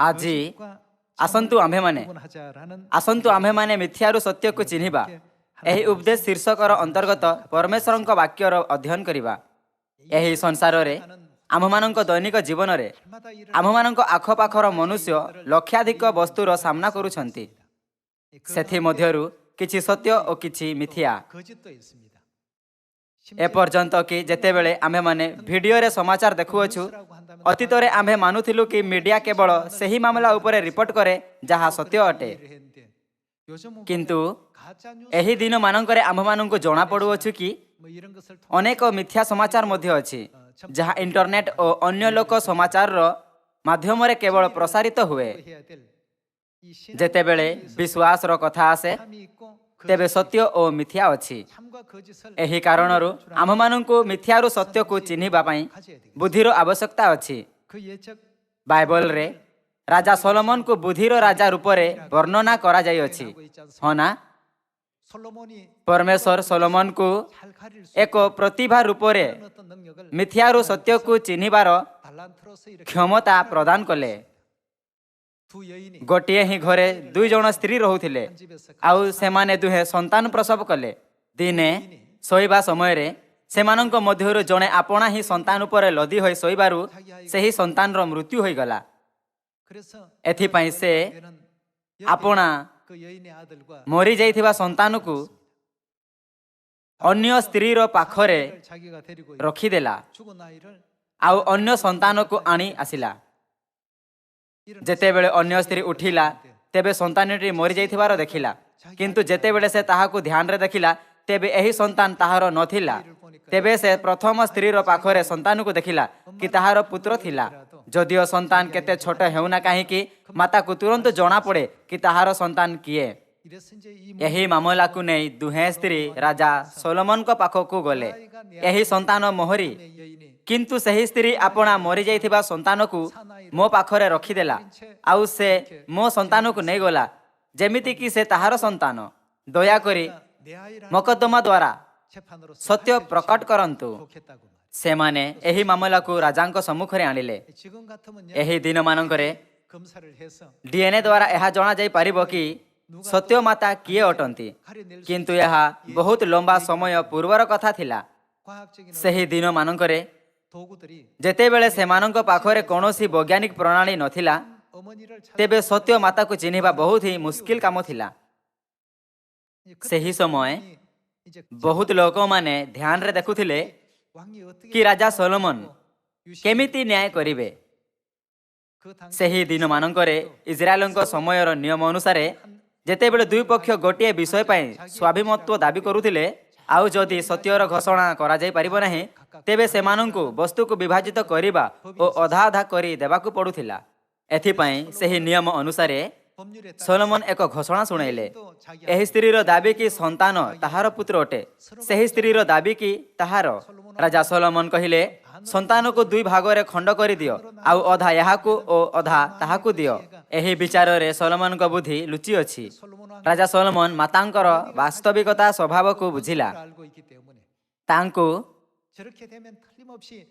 ଆଜି ଆସନ୍ତୁ ଆମ୍ଭେମାନେ ମିଥ୍ୟାରୁ ସତ୍ୟକୁ ଚିହ୍ନିବା, ଏହି ଉପଦେଶ ଶୀର୍ଷକର ଅନ୍ତର୍ଗତ ପରମେଶ୍ୱରଙ୍କ ବାକ୍ୟର ଅଧ୍ୟୟନ କରିବା। ଏହି ସଂସାରରେ ଆମ୍ଭମାନଙ୍କ ଦୈନିକ ଜୀବନରେ ଆମ୍ଭମାନଙ୍କ ଆଖପାଖର ମନୁଷ୍ୟ ଲକ୍ଷାଧିକ ବସ୍ତୁର ସାମ୍ନା କରୁଛନ୍ତି। ସେଥିମଧ୍ୟରୁ କିଛି ସତ୍ୟ ଓ କିଛି ମିଥ୍ୟା। ଏପର୍ଯ୍ୟନ୍ତ କି ଯେତେବେଳେ ଆମ୍ଭେମାନେ ଭିଡ଼ିଓରେ ସମାଚାର ଦେଖୁଅଛୁ, ଅତୀତରେ ଆମ୍ଭେ ମାନୁଥିଲୁ କି ମିଡ଼ିଆ କେବଳ ସେହି ମାମଲା ଉପରେ ରିପୋର୍ଟ କରେ ଯାହା ସତ୍ୟ ଅଟେ। କିନ୍ତୁ ଏହି ଦିନମାନଙ୍କରେ ଆମ୍ଭମାନଙ୍କୁ ଜଣାପଡ଼ୁଅଛି କି ଅନେକ ମିଥ୍ୟା ସମାଚାର ମଧ୍ୟ ଅଛି, ଯାହା ଇଣ୍ଟରନେଟ୍ ଓ ଅନ୍ୟ ଲୋକ ସମାଚାରର ମାଧ୍ୟମରେ କେବଳ ପ୍ରସାରିତ ହୁଏ। ଯେତେବେଳେ ବିଶ୍ୱାସର କଥା ଆସେ, ତେବେ ସତ୍ୟ ଓ ମିଥ୍ୟା ଅଛି। ଏହି କାରଣରୁ ଆମ୍ଭମାନଙ୍କୁ ମିଥ୍ୟାରୁ ସତ୍ୟକୁ ଚିହ୍ନିବା ପାଇଁ ବୁଦ୍ଧିର ଆବଶ୍ୟକତା ଅଛି। ବାଇବଲରେ ରାଜା ସଲୋମନକୁ ବୁଦ୍ଧିର ରାଜା ରୂପରେ ବର୍ଣ୍ଣନା କରାଯାଇଅଛି, ହଁ ନା? ପରମେଶ୍ୱର ସଲୋମନକୁ ଏକ ପ୍ରତିଭା ରୂପରେ ମିଥ୍ୟାରୁ ସତ୍ୟକୁ ଚିହ୍ନିବାର କ୍ଷମତା ପ୍ରଦାନ କଲେ। ଗୋଟିଏ ହିଁ ଘରେ ଦୁଇ ଜଣ ସ୍ତ୍ରୀ ରହୁଥିଲେ ଆଉ ସେମାନେ ଦୁହେଁ ସନ୍ତାନ ପ୍ରସବ କଲେ। ଦିନେ ଶୋଇବା ସମୟରେ ସେମାନଙ୍କ ମଧ୍ୟରୁ ଜଣେ ଆପଣା ହିଁ ସନ୍ତାନ ଉପରେ ଲଦି ହୋଇ ଶୋଇବାରୁ ସେହି ସନ୍ତାନର ମୃତ୍ୟୁ ହୋଇଗଲା। ଏଥିପାଇଁ ସେ ଆପଣା ମରିଯାଇଥିବା ସନ୍ତାନକୁ ଅନ୍ୟ ସ୍ତ୍ରୀର ପାଖରେ ରଖିଦେଲା ଆଉ ଅନ୍ୟ ସନ୍ତାନକୁ ଆଣି ଆସିଲା। ଯେତେବେଳେ ଅନ୍ୟ ସ୍ତ୍ରୀ ଉଠିଲା, ତେବେ ସନ୍ତାନଟି ମରିଯାଇଥିବାର ଦେଖିଲା। କିନ୍ତୁ ଯେତେବେଳେ ସେ ତାହାକୁ ଧ୍ୟାନରେ ଦେଖିଲା, ତେବେ ଏହି ସନ୍ତାନ ତାହାର ନଥିଲା। ତେବେ ସେ ପ୍ରଥମ ସ୍ତ୍ରୀର ପାଖରେ ସନ୍ତାନକୁ ଦେଖିଲା କି ତାହାର ପୁତ୍ର ଥିଲା। ଯଦିଓ ସନ୍ତାନ କେତେ ଛୋଟ ହେଉନା କାହିଁକି, ମାତାକୁ ତୁରନ୍ତ ଜଣାପଡ଼େ କି ତାହାର ସନ୍ତାନ କିଏ। ଏହି ମାମଲାକୁ ନେଇ ଦୁହେଁ ସ୍ତ୍ରୀ ରାଜା ସୋଲୋମନଙ୍କ ପାଖକୁ ଗଲେ। ଏହି ସନ୍ତାନ ମୋହରି, କିନ୍ତୁ ସେହି ସ୍ତ୍ରୀ ଆପଣା ମରିଯାଇଥିବା ସନ୍ତାନକୁ ମୋ ପାଖରେ ରଖିଦେଲା ଆଉ ସେ ମୋ ସନ୍ତାନକୁ ନେଇଗଲା, ଯେମିତିକି ସେ ତାହାର ସନ୍ତାନ। ଦୟାକରି ମକଦ୍ଦମା ଦ୍ୱାରା ସତ୍ୟ ପ୍ରକଟ କରନ୍ତୁ। ସେମାନେ ଏହି ମାମଲାକୁ ରାଜାଙ୍କ ସମ୍ମୁଖରେ ଆଣିଲେ। ଏହି ଦିନମାନଙ୍କରେ ଡିଏନ୍ଏ ଦ୍ୱାରା ଏହା ଜଣାଯାଇପାରିବ କି ସତ୍ୟ ମାତା କିଏ ଅଟନ୍ତି। କିନ୍ତୁ ଏହା ବହୁତ ଲମ୍ବା ସମୟ ପୂର୍ବର କଥା ଥିଲା। ସେହି ଦିନମାନଙ୍କରେ ଯେତେବେଳେ ସେମାନଙ୍କ ପାଖରେ କୌଣସି ବୈଜ୍ଞାନିକ ପ୍ରଣାଳୀ ନଥିଲା, ତେବେ ସତ୍ୟ ମାତାକୁ ଚିହ୍ନିବା ବହୁତ ହିଁ ମୁସ୍କିଲ କାମ ଥିଲା। ସେହି ସମୟ ବହୁତ ଲୋକମାନେ ଧ୍ୟାନରେ ଦେଖୁଥିଲେ କି ରାଜା ସୋଲୋମନ କେମିତି ନ୍ୟାୟ କରିବେ। ସେହି ଦିନମାନଙ୍କରେ ଇସ୍ରାଏଲଙ୍କ ସମୟର ନିୟମ ଅନୁସାରେ ଯେତେବେଳେ ଦୁଇ ପକ୍ଷ ଗୋଟିଏ ବିଷୟ ପାଇଁ ସ୍ୱାଭିମତ୍ୱ ଦାବି କରୁଥିଲେ ଆଉ ଯଦି ସତ୍ୟର ଘୋଷଣା କରାଯାଇ ପାରିବ ନାହିଁ, ତେବେ ସେମାନଙ୍କୁ ବସ୍ତୁକୁ ବିଭାଜିତ କରିବା ଓ ଅଧା ଅଧା କରି ଦେବାକୁ ପଡୁଥିଲା। ଏଥିପାଇଁ ସେହି ନିୟମ ଅନୁସାରେ ସୋଲୋମନ ଏକ ଘୋଷଣା ଶୁଣାଇଲେ, ଏହି ସ୍ତ୍ରୀର ଦାବି କି ସନ୍ତାନ ତାହାର ପୁତ୍ର ଅଟେ, ସେହି ସ୍ତ୍ରୀର ଦାବି କି ତାହାର। ରାଜା ସୋଲୋମନ କହିଲେ, ସନ୍ତାନକୁ ଦୁଇ ଭାଗରେ ଖଣ୍ଡ କରିଦିଅ ଆଉ ଅଧା ଏହାକୁ ଓ ଅଧା ତାହାକୁ ଦିଅ। ଏହି ବିଚାରରେ ସୋଲୋମନଙ୍କ ବୁଦ୍ଧି ଲୁଚି ଅଛି। ରାଜା ସୋଲୋମନ ମାତାଙ୍କର ବାସ୍ତବିକତା ସ୍ୱଭାବକୁ ବୁଝିଲା। ତାଙ୍କୁ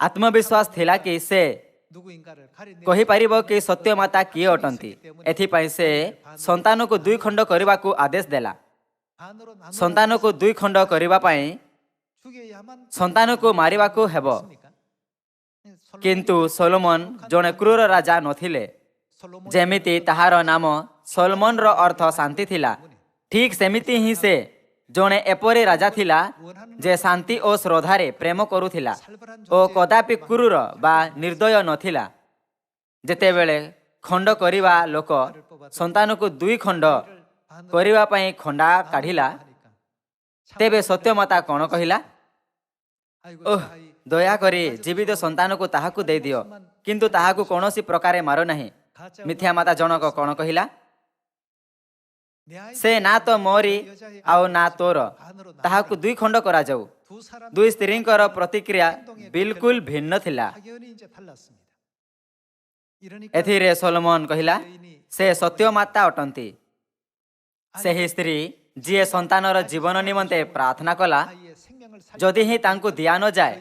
ଆତ୍ମବିଶ୍ୱାସ ଥିଲା କି ସେ କହିପାରିବ କି ସତ୍ୟ ମାତା କିଏ ଅଟନ୍ତି। ଏଥିପାଇଁ ସେ ସନ୍ତାନକୁ ଦୁଇ ଖଣ୍ଡ କରିବାକୁ ଆଦେଶ ଦେଲା। ସନ୍ତାନକୁ ଦୁଇ ଖଣ୍ଡ କରିବା ପାଇଁ ସନ୍ତାନକୁ ମାରିବାକୁ ହେବ। କିନ୍ତୁ ସୋଲୋମନ ଜଣେ କ୍ରୂର ରାଜା ନଥିଲେ। ଯେମିତି ତାହାର ନାମ ସୋଲୋମନର ଅର୍ଥ ଶାନ୍ତି ଥିଲା, ଠିକ୍ ସେମିତି ହିଁ ସେ ଜଣେ ଏପରି ରାଜା ଥିଲା ଯେ ଶାନ୍ତି ଓ ଶ୍ରଦ୍ଧାରେ ପ୍ରେମ କରୁଥିଲା ଓ କଦାପି କ୍ରୂର ବା ନିର୍ଦ୍ଦୟ ନଥିଲା। ଯେତେବେଳେ ଖଣ୍ଡ କରିବା ଲୋକ ସନ୍ତାନକୁ ଦୁଇ ଖଣ୍ଡ କରିବା ପାଇଁ ଖଣ୍ଡା କାଢ଼ିଲା, ତେବେ ସତ୍ୟମାତା କ'ଣ କହିଲା? ଓହ, ଦୟାକରି ଜୀବିତ ସନ୍ତାନକୁ ତାହାକୁ ଦେଇଦିଅ, କିନ୍ତୁ ତାହାକୁ କୌଣସି ପ୍ରକାରେ ମାର ନାହିଁ। ମିଥ୍ୟା ମାତା ଜଣକ କ'ଣ କହିଲା? ସେ ନା ତ ମୋରି ଆଉ ନା ତୋର, ତାହାକୁ ଦୁଇ ଖଣ୍ଡ କରାଯାଉ। ଦୁଇ ସ୍ତ୍ରୀଙ୍କର ପ୍ରତିକ୍ରିୟା ବିଲକୁଲ ଭିନ୍ନ ଥିଲା। ଏଥିରେ ସୋଲୋମନ କହିଲା, ସେ ସତ୍ୟ ମାତା ଅଟନ୍ତି। ସେହି ସ୍ତ୍ରୀ ଯିଏ ସନ୍ତାନର ଜୀବନ ନିମନ୍ତେ ପ୍ରାର୍ଥନା କଲା, ଯଦି ହିଁ ତାଙ୍କୁ ଦିଆ ନଯାଏ,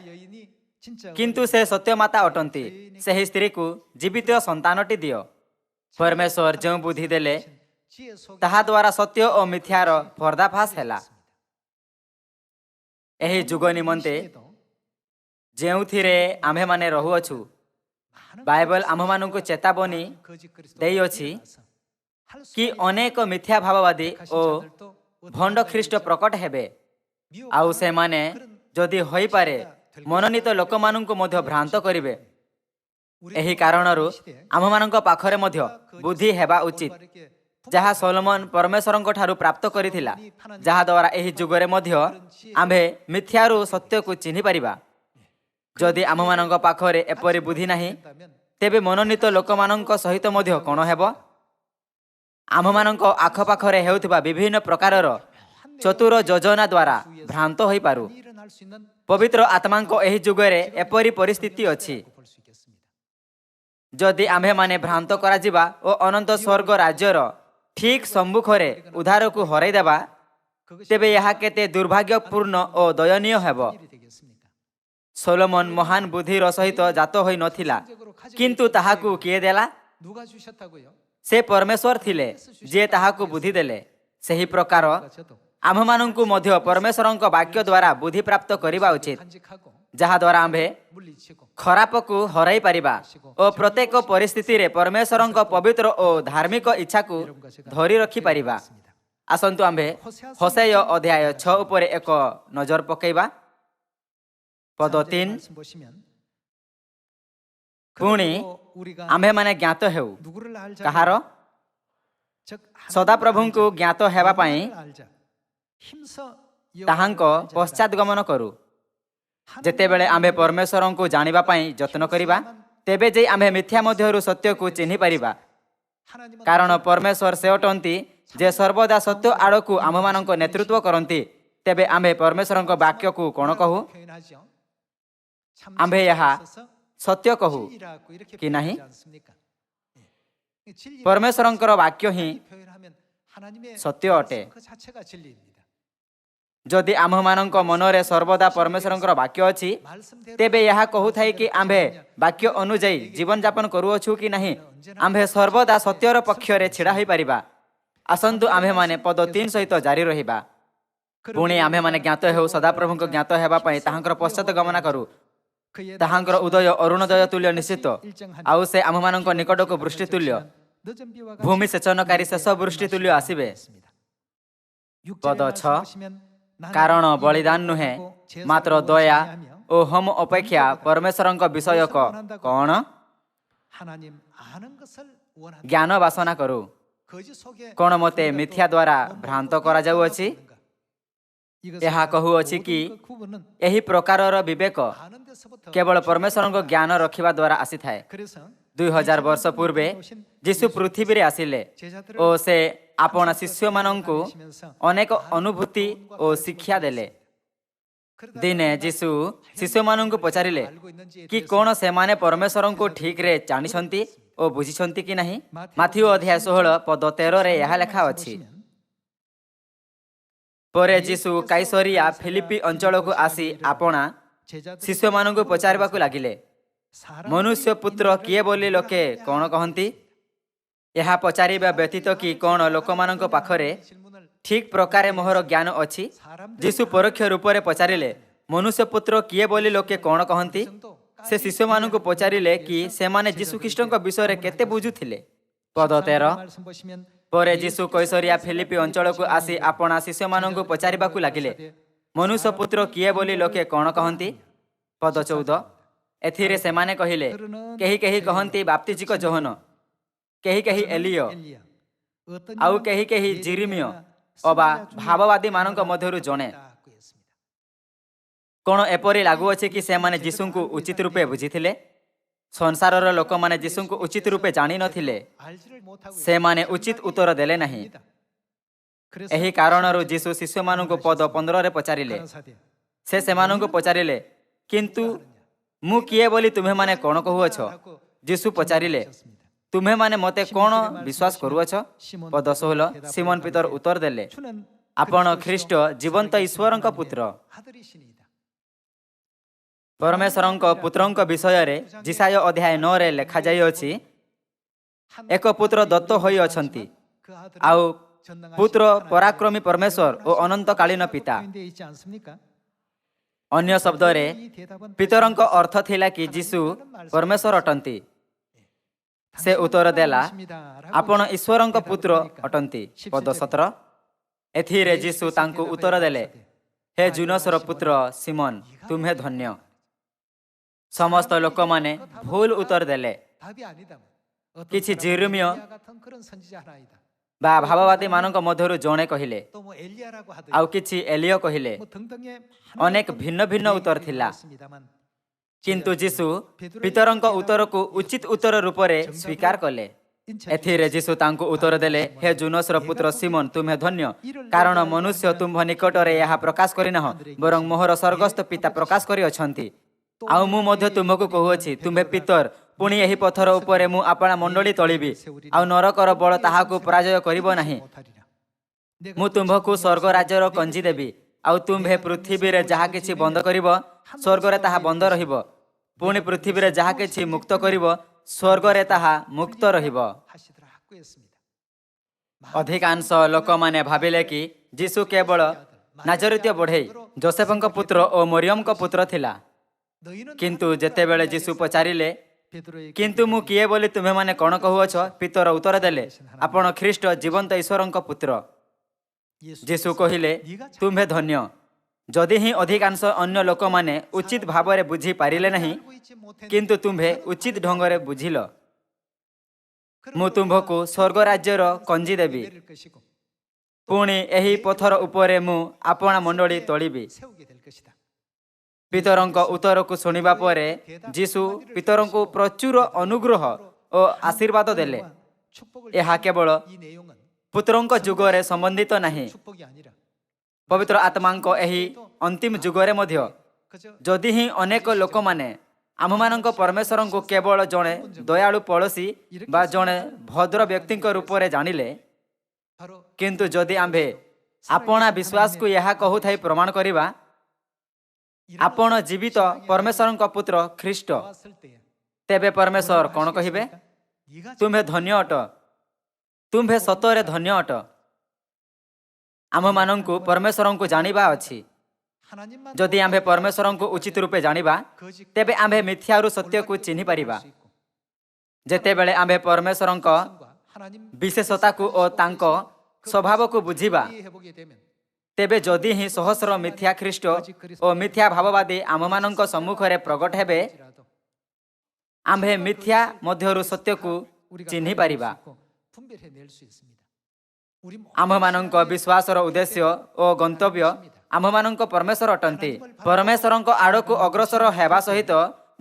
କିନ୍ତୁ ସେ ସତ୍ୟ ମାତା ଅଟନ୍ତି, ସେହି ସ୍ତ୍ରୀକୁ ଜୀବିତ ସନ୍ତାନଟି ଦିଅ। ପରମେଶ୍ୱର ଯେଉଁ ବୁଦ୍ଧି ଦେଲେ, ତାହା ଦ୍ୱାରା ସତ୍ୟ ଓ ମିଥ୍ୟାର ପର୍ଦ୍ଦାଫାଶ ହେଲା। ଏହି ଯୁଗ ନିମନ୍ତେ ଯେଉଁଥିରେ ଆମ୍ଭେମାନେ ରହୁଅଛୁ, ବାଇବଲ ଆମ୍ଭମାନଙ୍କୁ ଚେତାବନୀ ଦେଇଅଛି କି ଅନେକ ମିଥ୍ୟା ଭାବବାଦୀ ଓ ଭଣ୍ଡ ଖ୍ରୀଷ୍ଟ ପ୍ରକଟ ହେବେ, ଆଉ ସେମାନେ ଯଦି ହୋଇପାରେ ମନୋନୀତ ଲୋକମାନଙ୍କୁ ମଧ୍ୟ ଭ୍ରାନ୍ତ କରିବେ। ଏହି କାରଣରୁ ଆମ୍ଭମାନଙ୍କ ପାଖରେ ମଧ୍ୟ ବୁଦ୍ଧି ହେବା ଉଚିତ, ଯାହା ସଲୋମନ ପରମେଶ୍ୱରଙ୍କ ଠାରୁ ପ୍ରାପ୍ତ କରିଥିଲା, ଯାହାଦ୍ୱାରା ଏହି ଯୁଗରେ ମଧ୍ୟ ଆମ୍ଭେ ମିଥ୍ୟାରୁ ସତ୍ୟକୁ ଚିହ୍ନି ପାରିବା। ଯଦି ଆମ୍ଭମାନଙ୍କ ପାଖରେ ଏପରି ବୁଦ୍ଧି ନାହିଁ, ତେବେ ମନୋନୀତ ଲୋକମାନଙ୍କ ସହିତ ମଧ୍ୟ କ'ଣ ହେବ? ଆମ୍ଭମାନଙ୍କ ଆଖପାଖରେ ହେଉଥିବା ବିଭିନ୍ନ ପ୍ରକାରର ଚତୁର ଯୋଜନା ଦ୍ୱାରା ଭ୍ରାନ୍ତ ହୋଇପାରୁ। ପବିତ୍ର ଆତ୍ମାଙ୍କ ଏହି ଯୁଗରେ ଏପରି ପରିସ୍ଥିତି ଅଛି। ଯଦି ଆମ୍ଭେମାନେ ଭ୍ରାନ୍ତ କରାଯିବା ଓ ଅନନ୍ତ ସ୍ୱର୍ଗ ରାଜ୍ୟର ଠିକ୍ ସମ୍ମୁଖରେ ଉଦ୍ଧାରକୁ ହରାଇଦେବା, ତେବେ ଏହା କେତେ ଦୁର୍ଭାଗ୍ୟପୂର୍ଣ୍ଣ ଓ ଦୟନୀୟ ହେବ। ସୋଲୋମନ ମହାନ ବୁଦ୍ଧିର ସହିତ ଜାତ ହୋଇନଥିଲା, କିନ୍ତୁ ତାହାକୁ କିଏ ଦେଲା? ସେ ପରମେଶ୍ୱର ଥିଲେ ଯିଏ ତାହାକୁ ବୁଦ୍ଧି ଦେଲେ। ସେହି ପ୍ରକାର ଆମ୍ଭମାନଙ୍କୁ ମଧ୍ୟ ପରମେଶ୍ୱରଙ୍କ ବାକ୍ୟ ଦ୍ୱାରା ବୁଦ୍ଧି ପ୍ରାପ୍ତ କରିବା ଉଚିତ, ଯାହାଦ୍ୱାରା ଆମ୍ଭେ ଖରାପକୁ ହରାଇ ପାରିବା ଓ ପ୍ରତ୍ୟେକ ପରିସ୍ଥିତିରେ ପରମେଶ୍ୱରଙ୍କ ପବିତ୍ର ଓ ଧାର୍ମିକ ଇଚ୍ଛାକୁ ଧରି ରଖିପାରିବା। ଆସନ୍ତୁ ଆମ୍ଭେ ହୋଶେୟ ଅଧ୍ୟାୟ 6 ଉପରେ ଏକ ନଜର ପକାଇବା, ପଦ 3। ପୁଣି ଆମ୍ଭେମାନେ ଜ୍ଞାତ ହେଉ କାହାର? ସଦାପ୍ରଭୁଙ୍କୁ ଜ୍ଞାତ ହେବା ପାଇଁ ତାହାଙ୍କ ପଶ୍ଚାଦଗମନ କରୁ। ଯେତେବେଳେ ଆମ୍ଭେ ପରମେଶ୍ୱରଙ୍କୁ ଜାଣିବା ପାଇଁ ଯତ୍ନ କରିବା, ତେବେ ଯାଇ ଆମ୍ଭେ ମିଥ୍ୟା ମଧ୍ୟରୁ ସତ୍ୟକୁ ଚିହ୍ନି ପାରିବା। କାରଣ ପରମେଶ୍ୱର ସେ ଅଟନ୍ତି ଯେ ସର୍ବଦା ସତ୍ୟ ଆଡ଼କୁ ଆମ୍ଭମାନଙ୍କ ନେତୃତ୍ୱ କରନ୍ତି। ତେବେ ଆମ୍ଭେ ପରମେଶ୍ୱରଙ୍କ ବାକ୍ୟକୁ କ'ଣ କହୁ? ଆମ୍ଭେ ଏହା ସତ୍ୟ କହୁ କି ନାହିଁ? ପରମେଶ୍ୱରଙ୍କର ବାକ୍ୟ ହିଁ ସତ୍ୟ ଅଟେ। ଯଦି ଆମ୍ଭମାନଙ୍କ ମନରେ ସର୍ବଦା ପରମେଶ୍ୱରଙ୍କର ବାକ୍ୟ ଅଛି, ତେବେ ଏହା କହୁଥାଏ କି ଆମ୍ଭେ ବାକ୍ୟ ଅନୁଯାୟୀ ଜୀବନଯାପନ କରୁଅଛୁ କି ନାହିଁ, ଆମ୍ଭେ ସର୍ବଦା ସତ୍ୟର ପକ୍ଷରେ ଛିଡ଼ା ହୋଇପାରିବା। ଆସନ୍ତୁ ଆମ୍ଭେମାନେ ପଦ 3 ସହିତ ଜାରି ରହିବା। ପୁଣି ଆମ୍ଭେମାନେ ଜ୍ଞାତ ହେଉ, ସଦାପ୍ରଭୁଙ୍କ ଜ୍ଞାତ ହେବା ପାଇଁ ତାହାଙ୍କର ପଶ୍ଚାତ ଗମନ କରୁ। ତାହାଙ୍କର ଉଦୟ ଅରୁଣୋଦୟ ତୁଲ୍ୟ ନିଶ୍ଚିତ, ଆଉ ସେ ଆମ୍ଭମାନଙ୍କ ନିକଟକୁ ବୃଷ୍ଟି ତୁଲ୍ୟ, ଭୂମି ସେଚନକାରୀ ଶେଷ ବୃଷ୍ଟି ତୁଲ୍ୟ ଆସିବେ। ପଦ 6। କାରଣ ବଳିଦାନ ନୁହେଁ, ମାତ୍ର ଦୟା ଓ ହୋମ ଅପେକ୍ଷା ପରମେଶ୍ୱରଙ୍କ ବିଷୟକ କ'ଣ ଜ୍ଞାନ ବାସନା କରୁ। କ'ଣ ମୋତେ ମିଥ୍ୟା ଦ୍ୱାରା ଭ୍ରାନ୍ତ କରାଯାଉଅଛି? ଏହା କହୁଅଛି କି ଏହି ପ୍ରକାରର ବିବେକ କେବଳ ପରମେଶ୍ୱରଙ୍କ ଜ୍ଞାନ ରଖିବା ଦ୍ୱାରା ଆସିଥାଏ। 2000 ବର୍ଷ ପୂର୍ବେ ଯୀଶୁ ପୃଥିବୀରେ ଆସିଲେ ଓ ସେ ଆପଣା ଶିଷ୍ୟମାନଙ୍କୁ ଅନେକ ଅନୁଭୂତି ଓ ଶିକ୍ଷା ଦେଲେ। ଦିନେ ଯୀଶୁ ଶିଷ୍ୟମାନଙ୍କୁ ପଚାରିଲେ କି କ'ଣ ସେମାନେ ପରମେଶ୍ୱରଙ୍କୁ ଠିକରେ ଜାଣିଛନ୍ତି ଓ ବୁଝିଛନ୍ତି କି ନାହିଁ। ମାଥିଉ ଅଧ୍ୟାୟ 16 ପଦ 13ରେ ଏହା ଲେଖା ଅଛି। ପରେ ଯୀଶୁ କାଇସରିଆ ଫିଲିପି ଅଞ୍ଚଳକୁ ଆସି ଆପଣା ଶିଷ୍ୟମାନଙ୍କୁ ପଚାରିବାକୁ ଲାଗିଲେ, ମନୁଷ୍ୟ ପୁତ୍ର କିଏ ବୋଲି ଲୋକେ କ'ଣ କହନ୍ତି? ଏହା ପଚାରିବା ବ୍ୟତୀତ କି କ'ଣ ଲୋକମାନଙ୍କ ପାଖରେ ଠିକ୍ ପ୍ରକାରେ ମୋହର ଜ୍ଞାନ ଅଛି? ଯୀଶୁ ପରୋକ୍ଷ ରୂପରେ ପଚାରିଲେ, ମନୁଷ୍ୟ ପୁତ୍ର କିଏ ବୋଲି ଲୋକେ କ'ଣ କହନ୍ତି? ସେ ଶିଷ୍ୟମାନଙ୍କୁ ପଚାରିଲେ କି ସେମାନେ ଯୀଶୁଖ୍ରୀଷ୍ଟଙ୍କ ବିଷୟରେ କେତେ ବୁଝୁଥିଲେ। ପଦ 13। ପରେ ଯୀଶୁ କୈସରିଆ ଫିଲିପି ଅଞ୍ଚଳକୁ ଆସି ଆପଣା ଶିଷ୍ୟମାନଙ୍କୁ ପଚାରିବାକୁ ଲାଗିଲେ, ମନୁଷ୍ୟ ପୁତ୍ର କିଏ ବୋଲି ଲୋକେ କ'ଣ କହନ୍ତି? ପଦ 14। ଏଥିରେ ସେମାନେ କହିଲେ, କେହି କେହି କହନ୍ତି ବାପ୍ତିଜିକ ଯୋହନ, କେହି କେହି ଏଲିୟ, ଆଉ କେହି କେହି ଜିରିମିୟ ଅବା ଭାବବାଦୀମାନଙ୍କ ମଧ୍ୟରୁ ଜଣେ। କ'ଣ ଏପରି ଲାଗୁଅଛି କି ସେମାନେ ଯୀଶୁଙ୍କୁ ଉଚିତ ରୂପେ ବୁଝିଥିଲେ? ସଂସାରର ଲୋକମାନେ ଯୀଶୁଙ୍କୁ ଉଚିତ ରୂପେ ଜାଣିନଥିଲେ। ସେମାନେ ଉଚିତ ଉତ୍ତର ଦେଲେ ନାହିଁ। ଏହି କାରଣରୁ ଯୀଶୁ ଶିଷ୍ୟମାନଙ୍କୁ ପଦ 15ରେ ପଚାରିଲେ। ସେ ସେମାନଙ୍କୁ ପଚାରିଲେ, କିନ୍ତୁ ମୁଁ କିଏ ବୋଲି ତୁମ୍ଭେମାନେ କ'ଣ କହୁଅଛ? ଯୀଶୁ ପଚାରିଲେ, ତୁମ୍ଭେମାନେ ମୋତେ କ'ଣ ବିଶ୍ୱାସ କରୁଅଛ? ପଦ 16। ସିମନ ପିତର ଉତ୍ତର ଦେଲେ, ଆପଣ ଖ୍ରୀଷ୍ଟ, ଜୀବନ୍ତ ଈଶ୍ୱରଙ୍କ ପୁତ୍ର। ପରମେଶ୍ୱରଙ୍କ ପୁତ୍ରଙ୍କ ବିଷୟରେ ଯିଶାଇୟ ଅଧ୍ୟାୟ 9ରେ ଲେଖାଯାଇଅଛି, ଏକ ପୁତ୍ର ଦତ୍ତ ହୋଇଅଛନ୍ତି, ଆଉ ପୁତ୍ର ପରାକ୍ରମୀ ପରମେଶ୍ୱର ଓ ଅନନ୍ତକାଳୀନ ପିତା। ଅନ୍ୟ ଶବ୍ଦରେ, ପିତରଙ୍କ ଅର୍ଥ ଥିଲା କି ଯୀଶୁ ପରମେଶ୍ୱର ଅଟନ୍ତି। ସେ ଉତ୍ତର ଦେଲା, "ଆପଣ ଈଶ୍ୱରଙ୍କ ପୁତ୍ର ଅଟନ୍ତି।" ପଦ 17। ଏଥିରେ ଯୀଶୁ ତାଙ୍କୁ ଉତ୍ତର ଦେଲେ, "ହେ ଯୂନସର ପୁତ୍ର ସିମନ, ତୁମ୍ଭେ ଧନ୍ୟ।" ସମସ୍ତ ଲୋକମାନେ ଭୁଲ ଉତ୍ତର ଦେଲେ। କିଛି ଜିରିମିୟ ବା ଭାବବାଦୀମାନଙ୍କ ମଧ୍ୟରୁ ଜଣେ କହିଲେ, ଆଉ କିଛି ଏଲିୟ କହିଲେ। ଅନେକ ଭିନ୍ନ ଭିନ୍ନ ଉତ୍ତର ଥିଲା, କିନ୍ତୁ ଯୀଶୁ ପିତରଙ୍କ ଉତ୍ତରକୁ ଉଚିତ ଉତ୍ତର ରୂପରେ ସ୍ୱୀକାର କଲେ। ଏଥିରେ ଯୀଶୁ ତାଙ୍କୁ ଉତ୍ତର ଦେଲେ, "ହେ ଯୂନସର ପୁତ୍ର ସିମନ, ତୁମେ ଧନ୍ୟ, କାରଣ ମନୁଷ୍ୟ ତୁମ୍ଭ ନିକଟରେ ଏହା ପ୍ରକାଶ କରିନାହଁ, ବରଂ ମୋହର ସ୍ୱର୍ଗସ୍ଥ ପିତା ପ୍ରକାଶ କରିଅଛନ୍ତି। ଆଉ ମୁଁ ମଧ୍ୟ ତୁମ୍ଭକୁ କହୁଅଛି, ତୁମ୍ଭେ ପିତର, ପୁଣି ଏହି ପଥର ଉପରେ ମୁଁ ଆପଣା ମଣ୍ଡଳୀ ତୋଳିବି, ଆଉ ନରକର ବଳ ତାହାକୁ ପରାଜୟ କରିବ ନାହିଁ। ମୁଁ ତୁମ୍ଭକୁ ସ୍ୱର୍ଗ ରାଜ୍ୟର କଞ୍ଜି ଦେବି, ଆଉ ତୁମ୍ଭେ ପୃଥିବୀରେ ଯାହା କିଛି ବନ୍ଦ କରିବ, ସ୍ୱର୍ଗରେ ତାହା ବନ୍ଦ ରହିବ। ପୁଣି ପୃଥିବୀରେ ଯାହା କିଛି ମୁକ୍ତ କରିବ, ସ୍ୱର୍ଗରେ ତାହା ମୁକ୍ତ ରହିବ।" ଅଧିକାଂଶ ଲୋକମାନେ ଭାବିଲେ କି ଯୀଶୁ କେବଳ ନାଜରିତୀୟ ବଢ଼େଇ ଜୋସେଫଙ୍କ ପୁତ୍ର ଓ ମରିୟମଙ୍କ ପୁତ୍ର ଥିଲା। କିନ୍ତୁ ଯେତେବେଳେ ଯୀଶୁ ପଚାରିଲେ, "କିନ୍ତୁ ମୁଁ କିଏ ବୋଲି ତୁମ୍ଭେମାନେ କ'ଣ କହୁଅଛ?" ପିତର ଉତ୍ତର ଦେଲେ, "ଆପଣ ଖ୍ରୀଷ୍ଟ, ଜୀବନ୍ତ ଈଶ୍ୱରଙ୍କ ପୁତ୍ର।" ଯୀଶୁ କହିଲେ, "ତୁମ୍ଭେ ଧନ୍ୟ।" ଯଦି ହିଁ ଅଧିକାଂଶ ଅନ୍ୟ ଲୋକମାନେ ଉଚିତ ଭାବରେ ବୁଝି ପାରିଲେ ନାହିଁ, କିନ୍ତୁ ତୁମ୍ଭେ ଉଚିତ ଢଙ୍ଗରେ ବୁଝିଲ। ମୁଁ ତୁମ୍ଭକୁ ସ୍ୱର୍ଗ ରାଜ୍ୟର କଞ୍ଜି ଦେବି। ପୁଣି ଏହି ପଥର ଉପରେ ମୁଁ ଆପଣା ମଣ୍ଡଳୀ ତୋଳିବି। ପିତରଙ୍କ ଉତ୍ତରକୁ ଶୁଣିବା ପରେ ଯୀଶୁ ପିତରଙ୍କୁ ପ୍ରଚୁର ଅନୁଗ୍ରହ ଓ ଆଶୀର୍ବାଦ ଦେଲେ। ଏହା କେବଳ ପୁତ୍ରଙ୍କ ଯୁଗରେ ସମ୍ବନ୍ଧିତ ନାହିଁ, ପବିତ୍ର ଆତ୍ମାଙ୍କ ଏହି ଅନ୍ତିମ ଯୁଗରେ ମଧ୍ୟ। ଯଦି ହିଁ ଅନେକ ଲୋକମାନେ ଆମ୍ଭମାନଙ୍କ ପରମେଶ୍ୱରଙ୍କୁ କେବଳ ଜଣେ ଦୟାଳୁ ପଡ଼ୋଶୀ ବା ଜଣେ ଭଦ୍ର ବ୍ୟକ୍ତିଙ୍କ ରୂପରେ ଜାଣିଲେ, କିନ୍ତୁ ଯଦି ଆମ୍ଭେ ଆପଣା ବିଶ୍ୱାସକୁ ଏହା କହୁଥାଇ ପ୍ରମାଣ କରିବା, "ଆପଣ ଜୀବିତ ପରମେଶ୍ୱରଙ୍କ ପୁତ୍ର ଖ୍ରୀଷ୍ଟ", ତେବେ ପରମେଶ୍ୱର କ'ଣ କହିବେ? "ତୁମ୍ଭେ ଧନ୍ୟ ଅଟ। ତୁମ୍ଭେ ସତରେ ଧନ୍ୟ ଅଟ।" ଆମ୍ଭମାନଙ୍କୁ ପରମେଶ୍ୱରଙ୍କୁ ଜାଣିବା ଅଛି। ଯଦି ଆମ୍ଭେ ପରମେଶ୍ୱରଙ୍କୁ ଉଚିତ ରୂପେ ଜାଣିବା, ତେବେ ଆମ୍ଭେ ମିଥ୍ୟାରୁ ସତ୍ୟକୁ ଚିହ୍ନି ପାରିବା। ଯେତେବେଳେ ଆମ୍ଭେ ପରମେଶ୍ୱରଙ୍କ ବିଶେଷତାକୁ ଓ ତାଙ୍କ ସ୍ୱଭାବକୁ ବୁଝିବା, ତେବେ ଯଦି ହିଁ ସହସ୍ର ମିଥ୍ୟା ଖ୍ରୀଷ୍ଟ ଓ ମିଥ୍ୟା ଭାବବାଦୀ ଆମ୍ଭମାନଙ୍କ ସମ୍ମୁଖରେ ପ୍ରକଟ ହେବେ, ଆମ୍ଭେ ମିଥ୍ୟା ମଧ୍ୟରୁ ସତ୍ୟକୁ ଚିହ୍ନି ପାରିବା। ଆମ୍ଭମାନଙ୍କ ବିଶ୍ୱାସର ଉଦ୍ଦେଶ୍ୟ ଓ ଗନ୍ତବ୍ୟ ଆମ୍ଭମାନଙ୍କ ପରମେଶ୍ୱର ଅଟନ୍ତି। ପରମେଶ୍ୱରଙ୍କ ଆଡ଼କୁ ଅଗ୍ରସର ହେବା ସହିତ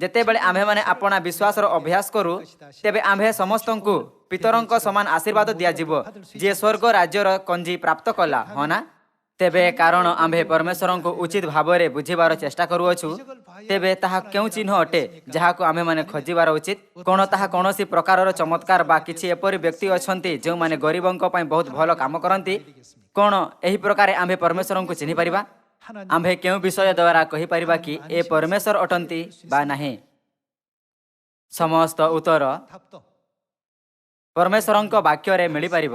ଯେତେବେଳେ ଆମ୍ଭେମାନେ ଆପଣା ବିଶ୍ୱାସର ଅଭ୍ୟାସ କରୁ, ତେବେ ଆମ୍ଭେ ସମସ୍ତଙ୍କୁ ପିତରଙ୍କ ସମାନ ଆଶୀର୍ବାଦ ଦିଆଯିବ, ଯିଏ ସ୍ୱର୍ଗ ରାଜ୍ୟର କଞ୍ଜି ପ୍ରାପ୍ତ କଲା, ହଁ ନା? ତେବେ କାରଣ ଆମ୍ଭେ ପରମେଶ୍ୱରଙ୍କୁ ଉଚିତ ଭାବରେ ବୁଝିବାର ଚେଷ୍ଟା କରୁଅଛୁ, ତେବେ ତାହା କେଉଁ ଚିହ୍ନ ଅଟେ ଯାହାକୁ ଆମ୍ଭେମାନେ ଖୋଜିବାର ଉଚିତ? କ'ଣ ତାହା କୌଣସି ପ୍ରକାରର ଚମତ୍କାର ବା କିଛି ଏପରି ବ୍ୟକ୍ତି ଅଛନ୍ତି ଯେଉଁମାନେ ଗରିବଙ୍କ ପାଇଁ ବହୁତ ଭଲ କାମ କରନ୍ତି? କ'ଣ ଏହି ପ୍ରକାରେ ଆମ୍ଭେ ପରମେଶ୍ୱରଙ୍କୁ ଚିହ୍ନି ପାରିବା? ଆମ୍ଭେ କେଉଁ ବିଷୟ ଦ୍ୱାରା କହିପାରିବା କି ଏ ପରମେଶ୍ୱର ଅଟନ୍ତି ବା ନାହିଁ? ସମସ୍ତ ଉତ୍ତର ପରମେଶ୍ୱରଙ୍କ ବାକ୍ୟରେ ମିଳିପାରିବ।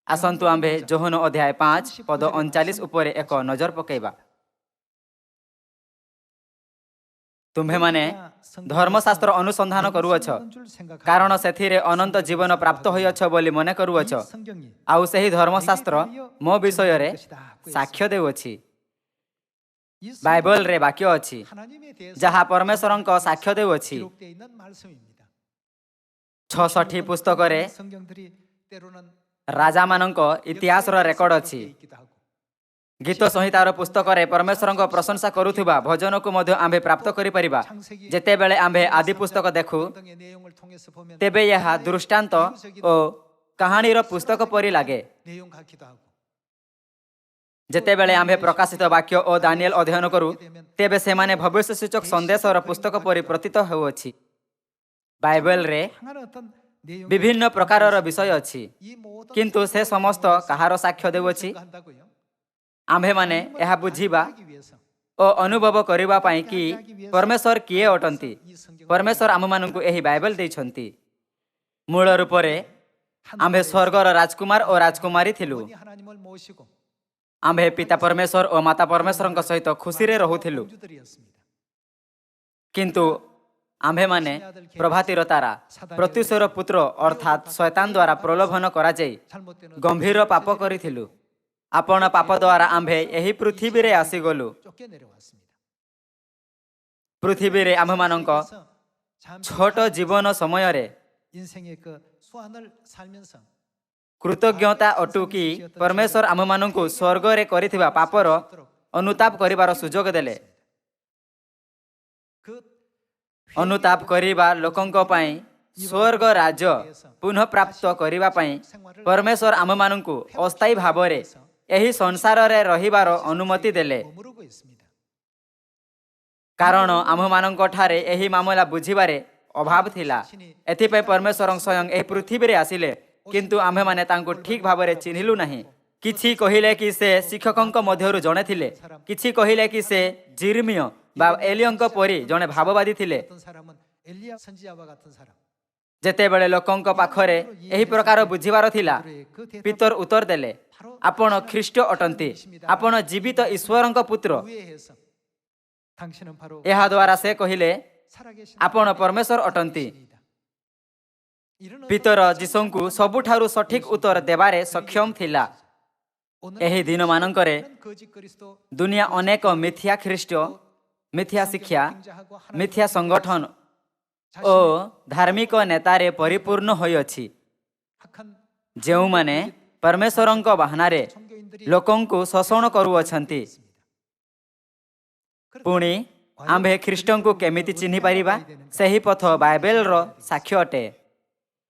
ଆସନ୍ତୁ ଆମ୍ଭେ ଯୋହନ ଅଧ୍ୟାୟ 5 ପଦ 39 ଉପରେ ଏକ ନଜର ପକାଇବା। ତୁମ୍ଭେମାନେ ଧର୍ମଶାସ୍ତ୍ର ଅନୁସନ୍ଧାନ କରୁଅଛ, କାରଣ ସେଥିରେ ଅନନ୍ତ ଜୀବନ ପ୍ରାପ୍ତ ହୋଇଅଛ ବୋଲି ମନେ କରୁଅଛ, ଆଉ ସେହି ଧର୍ମଶାସ୍ତ୍ର ମୋ ବିଷୟରେ ସାକ୍ଷ୍ୟ ଦେଉଅଛି। ବାଇବଲରେ ବାକ୍ୟ ଅଛି ଯାହା ପରମେଶ୍ୱରଙ୍କ ସାକ୍ଷ୍ୟ ଦେଉଅଛି। 66 ପୁସ୍ତକରେ ରାଜାମାନଙ୍କ ଇତିହାସର ରେକର୍ଡ ଅଛି। ଗୀତ ସଂହିତାର ପୁସ୍ତକରେ ପରମେଶ୍ୱରଙ୍କ ପ୍ରଶଂସା କରୁଥିବା ଭଜନକୁ ମଧ୍ୟ ଆମ୍ଭେ ପ୍ରାପ୍ତ କରିପାରିବା। ଯେତେବେଳେ ଆମ୍ଭେ ଆଦି ପୁସ୍ତକ ଦେଖୁ, ତେବେ ଏହା ଦୃଷ୍ଟାନ୍ତ ଓ କାହାଣୀର ପୁସ୍ତକ ପରି ଲାଗେ। ଯେତେବେଳେ ଆମ୍ଭେ ପ୍ରକାଶିତ ବାକ୍ୟ ଓ ଦାନିଏଲ ଅଧ୍ୟୟନ କରୁ, ତେବେ ସେମାନେ ଭବିଷ୍ୟ ସୂଚକ ସନ୍ଦେଶର ପୁସ୍ତକ ପରି ପ୍ରତୀତ ହେଉଅଛି। ବାଇବେଲରେ ବିଭିନ୍ନ ପ୍ରକାରର ବିଷୟ ଅଛି, କିନ୍ତୁ ସେ ସମସ୍ତ କାହାର ସାକ୍ଷ୍ୟ ଦେଉଅଛି? ଆମ୍ଭେମାନେ ଏହା ବୁଝିବା ଓ ଅନୁଭବ କରିବା ପାଇଁ କି ପରମେଶ୍ୱର କିଏ ଅଟନ୍ତି। ପରମେଶ୍ୱର ଆମମାନଙ୍କୁ ଏହି ବାଇବେଲ ଦେଇଛନ୍ତି। ମୂଳ ରୂପରେ ଆମ୍ଭେ ସ୍ୱର୍ଗର ରାଜକୁମାର ଓ ରାଜକୁମାରୀ ଥିଲୁ। 어머니 하나님을 모시고 ଆମ୍ଭେ ପିତା ପରମେଶ୍ୱର ଓ ମାତା ପରମେଶ୍ୱରଙ୍କ ସହିତ ଖୁସିରେ ରହୁଥିଲୁ। 공주들이었습니다. କିନ୍ତୁ ଆମ୍ଭେମାନେ ପ୍ରଭାତୀର ତାରା ପ୍ରତ୍ୟୁଷର ପୁତ୍ର ଅର୍ଥାତ୍ ଶୟତାନ ଦ୍ୱାରା ପ୍ରଲୋଭନ କରାଯାଇ 잘못된 ଗମ୍ଭୀର ପାପ କରିଥିଲୁ। ଆପଣ ପାପ ଦ୍ୱାରା ଆମ୍ଭେ ଏହି ପୃଥିବୀରେ ଆସିଗଲୁ। 쫓겨 내려왔습니다. ପୃଥିବୀରେ ଆମ୍ଭମାନଙ୍କ 그래서 잠시 ଛୋଟ ଜୀବନ ସମୟରେ 인생의 그 수완을 살면서 କୃତଜ୍ଞତା ଅଟୁ କି ପରମେଶ୍ୱର ଆମ୍ଭମାନଙ୍କୁ ସ୍ୱର୍ଗରେ କରିଥିବା ପାପର ଅନୁତାପ କରିବାର ସୁଯୋଗ ଦେଲେ। 그 ଅନୁତାପ କରିବା ଲୋକଙ୍କ ପାଇଁ ସ୍ୱର୍ଗ ରାଜ୍ୟ ପୁନଃପ୍ରାପ୍ତ କରିବା ପାଇଁ ପରମେଶ୍ୱର ଆମ୍ଭମାନଙ୍କୁ ଅସ୍ଥାୟୀ ଭାବରେ ଏହି ସଂସାରରେ ରହିବାର ଅନୁମତି ଦେଲେ। 머무르고 있습니다. କାରଣ ଆମ୍ଭମାନଙ୍କ ଠାରେ ଏହି ମାମଲା ବୁଝିବାରେ ଅଭାବ ଥିଲା। ଏଥିପାଇଁ ପରମେଶ୍ୱର ସ୍ୱୟଂ ଏହି ପୃଥିବୀରେ ଆସିଲେ, କିନ୍ତୁ ଆମ୍ଭେମାନେ ତାଙ୍କୁ ଠିକ୍ ଭାବରେ ଚିହ୍ନିଲୁ ନାହିଁ। କିଛି କହିଲେ କି ସେ ଶିକ୍ଷକଙ୍କ ମଧ୍ୟରୁ ଜଣେ ଥିଲେ। କିଛି କହିଲେ କି ସେ ଜିରିମିୟ ବା ଏଲିୟଙ୍କ ପରି ଜଣେ ଭାବବାଦୀ ଥିଲେ। 어떤 사람은 엘리야 선지자와 같은 사람. ଯେତେବେଳେ ଲୋକଙ୍କ ପାଖରେ ଏହି ପ୍ରକାର ବୁଝିବାର ଥିଲା, 그의 그 대답 ପିତର ଉତ୍ତର ଦେଲେ, 바로 ଆପଣ ଖ୍ରୀଷ୍ଟ ଅଟନ୍ତି, ଆପଣ ଜୀବିତ ଈଶ୍ୱରଙ୍କ ପୁତ୍ର। 우회해서 당신은 바로 ଏହାଦ୍ୱାରା ସେ କହିଲେ, 살아계신 ଆପଣ ପରମେଶ୍ୱର ଅଟନ୍ତି। 신이다. 이런 ପିତର ଯୀଶୁଙ୍କୁ ସବୁଠାରୁ ସଠିକ ଉତ୍ତର ଦେବାରେ ସକ୍ଷମ ଥିଲା। 오늘 ଏହି ଦିନମାନଙ୍କରେ 거짓 그리스도 ଦୁନିଆ ଅନେକ ମିଥ୍ୟା ଖ୍ରୀଷ୍ଟ, ମିଥ୍ୟା ଶିକ୍ଷା, 등장하고 ମିଥ୍ୟା ସଂଗଠନ ଓ ଧାର୍ମିକ ନେତାରେ ପରିପୂର୍ଣ୍ଣ ହୋଇଅଛି, 악한 ଯେଉଁମାନେ ପରମେଶ୍ୱରଙ୍କ ବାହାନାରେ 종교인들이 ଲୋକଙ୍କୁ ଶୋଷଣ କରୁଅଛନ୍ତି। 있습니다. ପୁଣି ଆମ୍ଭେ ଖ୍ରୀଷ୍ଟଙ୍କୁ କେମିତି ଚିହ୍ନି ପାରିବା? ସେହି ପଥ ବାଇବେଲର ସାକ୍ଷ୍ୟ ଅଟେ।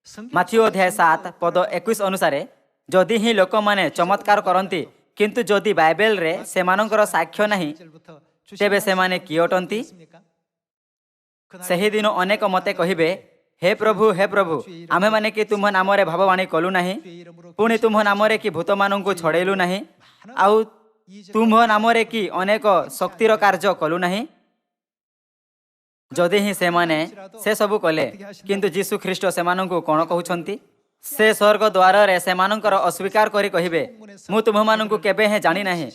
성경 Matthew ଅଧ୍ୟାୟ 7 ପଦ 21 ଅନୁସାରେ, ଯଦି ହିଁ ଲୋକମାନେ ଚମତ୍କାର କରନ୍ତି, କିନ୍ତୁ ଯଦି ବାଇବେଲରେ ସେମାନଙ୍କର ସାକ୍ଷ୍ୟ ନାହିଁ, 1절부터 ତେବେ ସେମାନେ କିଏ ଅଟନ୍ତି? 있습니까? 그날 ସେହିଦିନ ଅନେକ ମୋତେ କହିବେ, ହେ ପ୍ରଭୁ, ହେ ପ୍ରଭୁ, ଆମ୍ଭେମାନେ କି ତୁମ୍ଭ ନାମରେ ଭାବବାଣୀ କଲୁ ନାହିଁ? 주의 이름으로 ପୁଣି ତୁମ୍ଭ ନାମରେ କି ଭୂତମାନଙ୍କୁ ଛଡ଼େଇଲୁ ନାହିଁ? ଆଉ ତୁମ୍ଭ ନାମରେ କି ଅନେକ ଶକ୍ତିର କାର୍ଯ୍ୟ କଲୁ ନାହିଁ? ଯଦି ହିଁ ସେମାନେ ସେସବୁ କଲେ, କିନ୍ତୁ ଯୀଶୁ ଖ୍ରୀଷ୍ଟ ସେମାନଙ୍କୁ କ'ଣ କହୁଛନ୍ତି? ସେ ସ୍ୱର୍ଗ ଦ୍ୱାରରେ ସେମାନଙ୍କର ଅସ୍ୱୀକାର କରି କହିବେ, ମୁଁ ତୁମ୍ଭମାନଙ୍କୁ କେବେ ହେଁ ଜାଣି ନାହିଁ।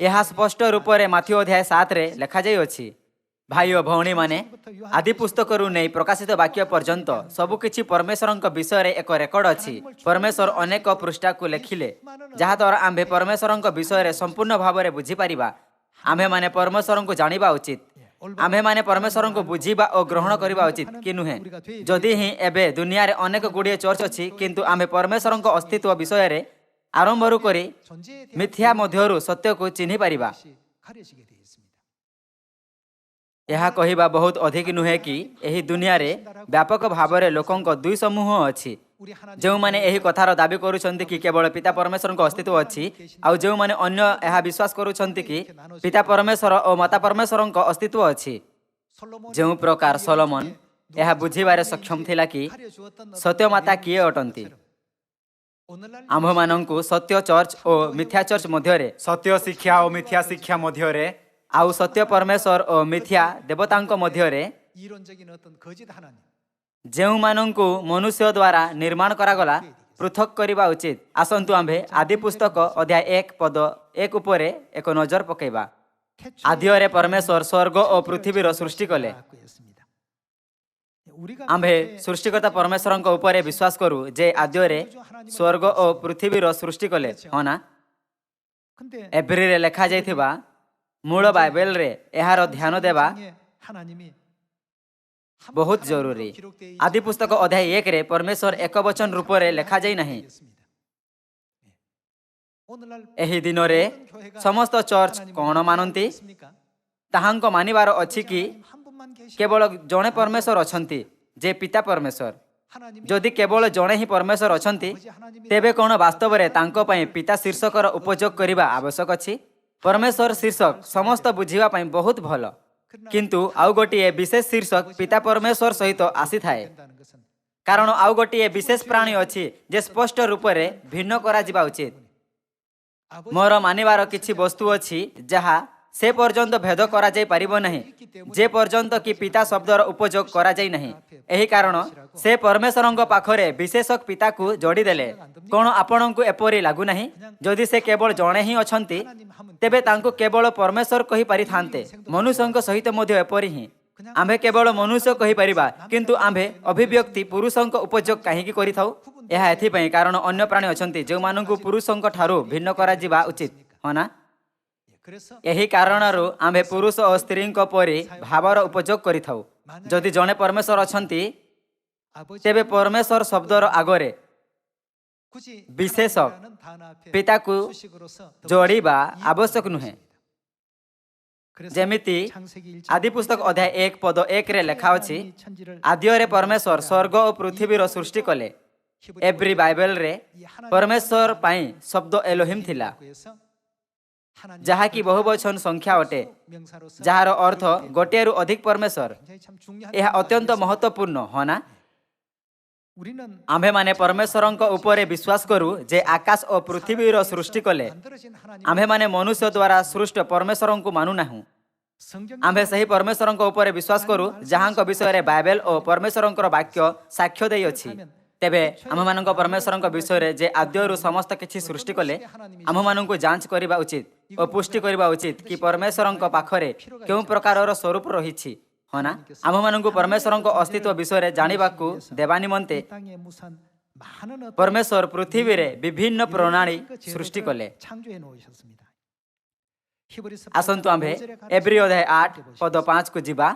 ଏହା ସ୍ପଷ୍ଟ ରୂପରେ ମାଥିଉ ଅଧ୍ୟାୟ 7ରେ ଲେଖାଯାଇଅଛି। ଭାଇ ଓ ଭଉଣୀମାନେ, ଆଦି ପୁସ୍ତକରୁ ନେଇ ପ୍ରକାଶିତ ବାକ୍ୟ ପର୍ଯ୍ୟନ୍ତ ସବୁକିଛି ପରମେଶ୍ୱରଙ୍କ ବିଷୟରେ ଏକ ରେକର୍ଡ ଅଛି। ପରମେଶ୍ୱର ଅନେକ ପୃଷ୍ଠାକୁ ଲେଖିଲେ, ଯାହାଦ୍ୱାରା ଆମ୍ଭେ ପରମେଶ୍ୱରଙ୍କ ବିଷୟରେ ସମ୍ପୂର୍ଣ୍ଣ ଭାବରେ ବୁଝିପାରିବା। ଆମ୍ଭେମାନେ ପରମେଶ୍ୱରଙ୍କୁ ଜାଣିବା ଉଚିତ। ଆମ୍ଭେମାନେ ପରମେଶ୍ୱରଙ୍କୁ ବୁଝିବା ଓ ଗ୍ରହଣ କରିବା ଉଚିତ କି ନୁହେଁ? ଯଦି ହିଁ ଏବେ ଦୁନିଆରେ ଅନେକ ଗୁଡ଼ିଏ ଚର୍ଚ୍ଚ ଅଛି, କିନ୍ତୁ ଆମ୍ଭେ ପରମେଶ୍ୱରଙ୍କ ଅସ୍ତିତ୍ୱ ବିଷୟରେ ଆରମ୍ଭରୁ କରି 존재에 대한 ମିଥ୍ୟା ମଧ୍ୟରୁ ସତ୍ୟକୁ ଚିହ୍ନି ପାରିବା। 것이 가려지게 되어 있습니다. ଏହା କହିବା ବହୁତ ଅଧିକ ନୁହେଁ କି ଏହି ଦୁନିଆରେ ବ୍ୟାପକ ଭାବରେ ଲୋକଙ୍କ ଦୁଇ ସମୂହ ଅଛି, 우리 하나님 ଯେଉଁମାନେ ଏହି କଥାର ଦାବି କରୁଛନ୍ତି କି କେବଳ ପିତା ପରମେଶ୍ୱରଙ୍କ ଅସ୍ତିତ୍ୱ ଅଛି, ଆଉ ଯେଉଁମାନେ ଅନ୍ୟ ଏହା ବିଶ୍ୱାସ କରୁଛନ୍ତି କି ପିତା ପରମେଶ୍ୱର ଓ ମାତା ପରମେଶ୍ୱରଙ୍କ ଅସ୍ତିତ୍ୱ ଅଛି। 솔로몬 ଯେଉଁ ପ୍ରକାର ସଲୋମନ ଏହା ବୁଝିବାରେ ସକ୍ଷମ ଥିଲା କି ସତ୍ୟମାତା କିଏ ଅଟନ୍ତି, 오늘날 ଆମ୍ଭମାନଙ୍କୁ ସତ୍ୟ ଚର୍ଚ୍ଚ ଓ ମିଥ୍ୟା ଚର୍ଚ୍ଚ ମଧ୍ୟରେ, ସତ୍ୟ ଶିକ୍ଷା ଓ ମିଥ୍ୟା ଶିକ୍ଷା ମଧ୍ୟରେ, ଆଉ ସତ୍ୟ ପରମେଶ୍ୱର ଓ ମିଥ୍ୟା ଦେବତାଙ୍କ ମଧ୍ୟରେ, 이론적인 어떤 거짓 하나님 ଯେଉଁମାନଙ୍କୁ ମନୁଷ୍ୟ ଦ୍ୱାରା ନିର୍ମାଣ କରାଗଲା, ପୃଥକ କରିବା ଉଚିତ। ଆସନ୍ତୁ ଆମ୍ଭେ ଆଦି ପୁସ୍ତକ ଅଧ୍ୟାୟ 1 ପଦ 1 ଉପରେ ଏକ ନଜର ପକାଇବା। ଆଦିରେ ପରମେଶ୍ୱର ସ୍ୱର୍ଗ ଓ ପୃଥିବୀର ସୃଷ୍ଟି କଲେ। 했습니다. 우리가 ଆମ୍ଭେ ସୃଷ୍ଟିକର୍ତ୍ତା ପରମେଶ୍ୱରଙ୍କ ଉପରେ ବିଶ୍ୱାସ କରୁ ଯେ ଆଦ୍ୟରେ ସ୍ୱର୍ଗ ଓ ପୃଥିବୀର ସୃଷ୍ଟି କଲେ, ହଁ ନା? 근데 ଏବ୍ରୀରେ ଲେଖାଯାଇଥିବା ମୂଳ ବାଇବେଲରେ ଏହାର ଧ୍ୟାନ ଦେବା 하나님이 ବହୁତ ଜରୁରୀ। ଆଦି ପୁସ୍ତକ ଅଧ୍ୟାୟ 1ରେ ପରମେଶ୍ୱର ଏକ ବଚନ ରୂପରେ ଲେଖାଯାଇ ନାହିଁ। 오늘날 ଏହି ଦିନରେ ସମସ୍ତ ଚର୍ଚ୍ଚ କ'ଣ ମାନନ୍ତି? ତାହାଙ୍କ ମାନିବାର ଅଛି କି 한 분만 계시 କେବଳ ଜଣେ ପରମେଶ୍ୱର ଅଛନ୍ତି, ଯେ ପିତା ପରମେଶ୍ୱର। 하나님이 ଯଦି କେବଳ ଜଣେ ହିଁ ପରମେଶ୍ୱର ଅଛନ୍ତି, 하나님이 ତେବେ କ'ଣ ବାସ୍ତବରେ ତାଙ୍କ ପାଇଁ ପିତା ଶୀର୍ଷକର ଉପଯୋଗ କରିବା ଆବଶ୍ୟକ ଅଛି? ପରମେଶ୍ୱର ଶୀର୍ଷକ ସମସ୍ତ ବୁଝିବା ପାଇଁ ବହୁତ ଭଲ, କିନ୍ତୁ ଆଉ ଗୋଟିଏ ବିଶେଷ ଶୀର୍ଷକ ପିତା ପରମେଶ୍ୱର ସହିତ ଆସିଥାଏ, 된다는 것은 କାରଣ ଆଉ ଗୋଟିଏ ବିଶେଷ ପ୍ରାଣୀ ଅଛି ଯେ ସ୍ପଷ୍ଟ ରୂପରେ ଭିନ୍ନ କରାଯିବା ଉଚିତ। 아버지 ମୋର ମାନିବାର କିଛି ବସ୍ତୁ ଅଛି ଯାହା ସେ ପର୍ଯ୍ୟନ୍ତ ଭେଦ କରାଯାଇ ପାରିବ ନାହିଁ ଯେ ପର୍ଯ୍ୟନ୍ତ କି ପିତା ଶବ୍ଦର ଉପଯୋଗ କରାଯାଇ ନାହିଁ। ଏହି କାରଣ ସେ ପରମେଶ୍ୱରଙ୍କ ପାଖରେ ବିଶେଷ ପିତାକୁ ଯୋଡ଼ିଦେଲେ। କ'ଣ ଆପଣଙ୍କୁ ଏପରି ଲାଗୁନାହିଁ? ଯଦି ସେ କେବଳ ଜଣେ ହିଁ ଅଛନ୍ତି, ତେବେ ତାଙ୍କୁ କେବଳ ପରମେଶ୍ୱର କହିପାରିଥାନ୍ତେ। ମନୁଷ୍ୟଙ୍କ ସହିତ ମଧ୍ୟ ଏପରି ହିଁ। ଆମ୍ଭେ କେବଳ ମନୁଷ୍ୟ କହିପାରିବା, କିନ୍ତୁ ଆମ୍ଭେ ଅଭିବ୍ୟକ୍ତି ପୁରୁଷଙ୍କ ଉପଯୋଗ କାହିଁକି କରିଥାଉ? ଏହା ଏଥିପାଇଁ କାରଣ ଅନ୍ୟ ପ୍ରାଣୀ ଅଛନ୍ତି ଯେଉଁମାନଙ୍କୁ ପୁରୁଷଙ୍କ ଠାରୁ ଭିନ୍ନ କରାଯିବା ଉଚିତ, ହଁ ନା? ଏହି କାରଣରୁ ଆମ୍ଭେ ପୁରୁଷ ଓ ସ୍ତ୍ରୀଙ୍କ ପରି ଭାବର ଉପଯୋଗ କରିଥାଉ। ଯଦି ଜଣେ ପରମେଶ୍ୱର ଅଛନ୍ତି, ତେବେ ପରମେଶ୍ୱର ଶବ୍ଦର ଆଗରେ ବିଶେଷ ପିତାକୁ ଯୋଡ଼ିବା ଆବଶ୍ୟକ ନୁହେଁ। ଯେମିତି ଆଦିପୁସ୍ତକ ଅଧ୍ୟାୟ 1 ପଦ 1ରେ ଲେଖା ଅଛି, ଆଦିରେ ପରମେଶ୍ୱର ସ୍ୱର୍ଗ ଓ ପୃଥିବୀର ସୃଷ୍ଟି କଲେ। ଏବ୍ରୀ ବାଇବେଲରେ ପରମେଶ୍ୱର ପାଇଁ ଶବ୍ଦ ଏଲୋହିମ ଥିଲା, ଯାହାକି ବହୁବଚନ ସଂଖ୍ୟା ଅଟେ, ଯାହାର ଅର୍ଥ ଗୋଟିଏରୁ ଅଧିକ ପରମେଶ୍ୱର। ଏହା ଅତ୍ୟନ୍ତ ମହତ୍ୱପୂର୍ଣ୍ଣ, ହଁ ନା? ଆମ୍ଭେମାନେ ପରମେଶ୍ୱରଙ୍କ ଉପରେ ବିଶ୍ୱାସ କରୁ ଯେ ଆକାଶ ଓ ପୃଥିବୀର ସୃଷ୍ଟି କଲେ। ଆମ୍ଭେମାନେ ମନୁଷ୍ୟ ଦ୍ୱାରା ସୃଷ୍ଟ ପରମେଶ୍ୱରଙ୍କୁ ମାନୁନାହୁଁ। ଆମ୍ଭେ ସେହି ପରମେଶ୍ୱରଙ୍କ ଉପରେ ବିଶ୍ୱାସ କରୁ ଯାହାଙ୍କ ବିଷୟରେ ବାଇବେଲ ଓ ପରମେଶ୍ୱରଙ୍କର ବାକ୍ୟ ସାକ୍ଷ୍ୟ ଦେଇଅଛି। ତେବେ ଆମ୍ଭମାନଙ୍କ ପରମେଶ୍ୱରଙ୍କ ବିଷୟରେ ଯେ ଆଦ୍ୟରୁ ସମସ୍ତ କିଛି ସୃଷ୍ଟି କଲେ, ଆମ୍ଭମାନଙ୍କୁ ଯାଞ୍ଚ କରିବା ଉଚିତ ଓ ପୁଷ୍ଟି କରିବା ଉଚିତ କି ପରମେଶ୍ୱରଙ୍କ ପାଖରେ କେଉଁ ପ୍ରକାରର ସ୍ୱରୂପ ରହିଛି, ହଁ ନା? ଆମ୍ଭମାନଙ୍କୁ ପରମେଶ୍ୱରଙ୍କ ଅସ୍ତିତ୍ୱ ବିଷୟରେ ଜାଣିବାକୁ ଦେବା ନିମନ୍ତେ ପରମେଶ୍ୱର ପୃଥିବୀରେ ବିଭିନ୍ନ ପ୍ରଣାଳୀ ସୃଷ୍ଟି କଲେ। ଆସନ୍ତୁ ଆମ୍ଭେ ଏବ୍ରୀ ଅଧ୍ୟାୟ 8 ପଦ 5କୁ ଯିବା।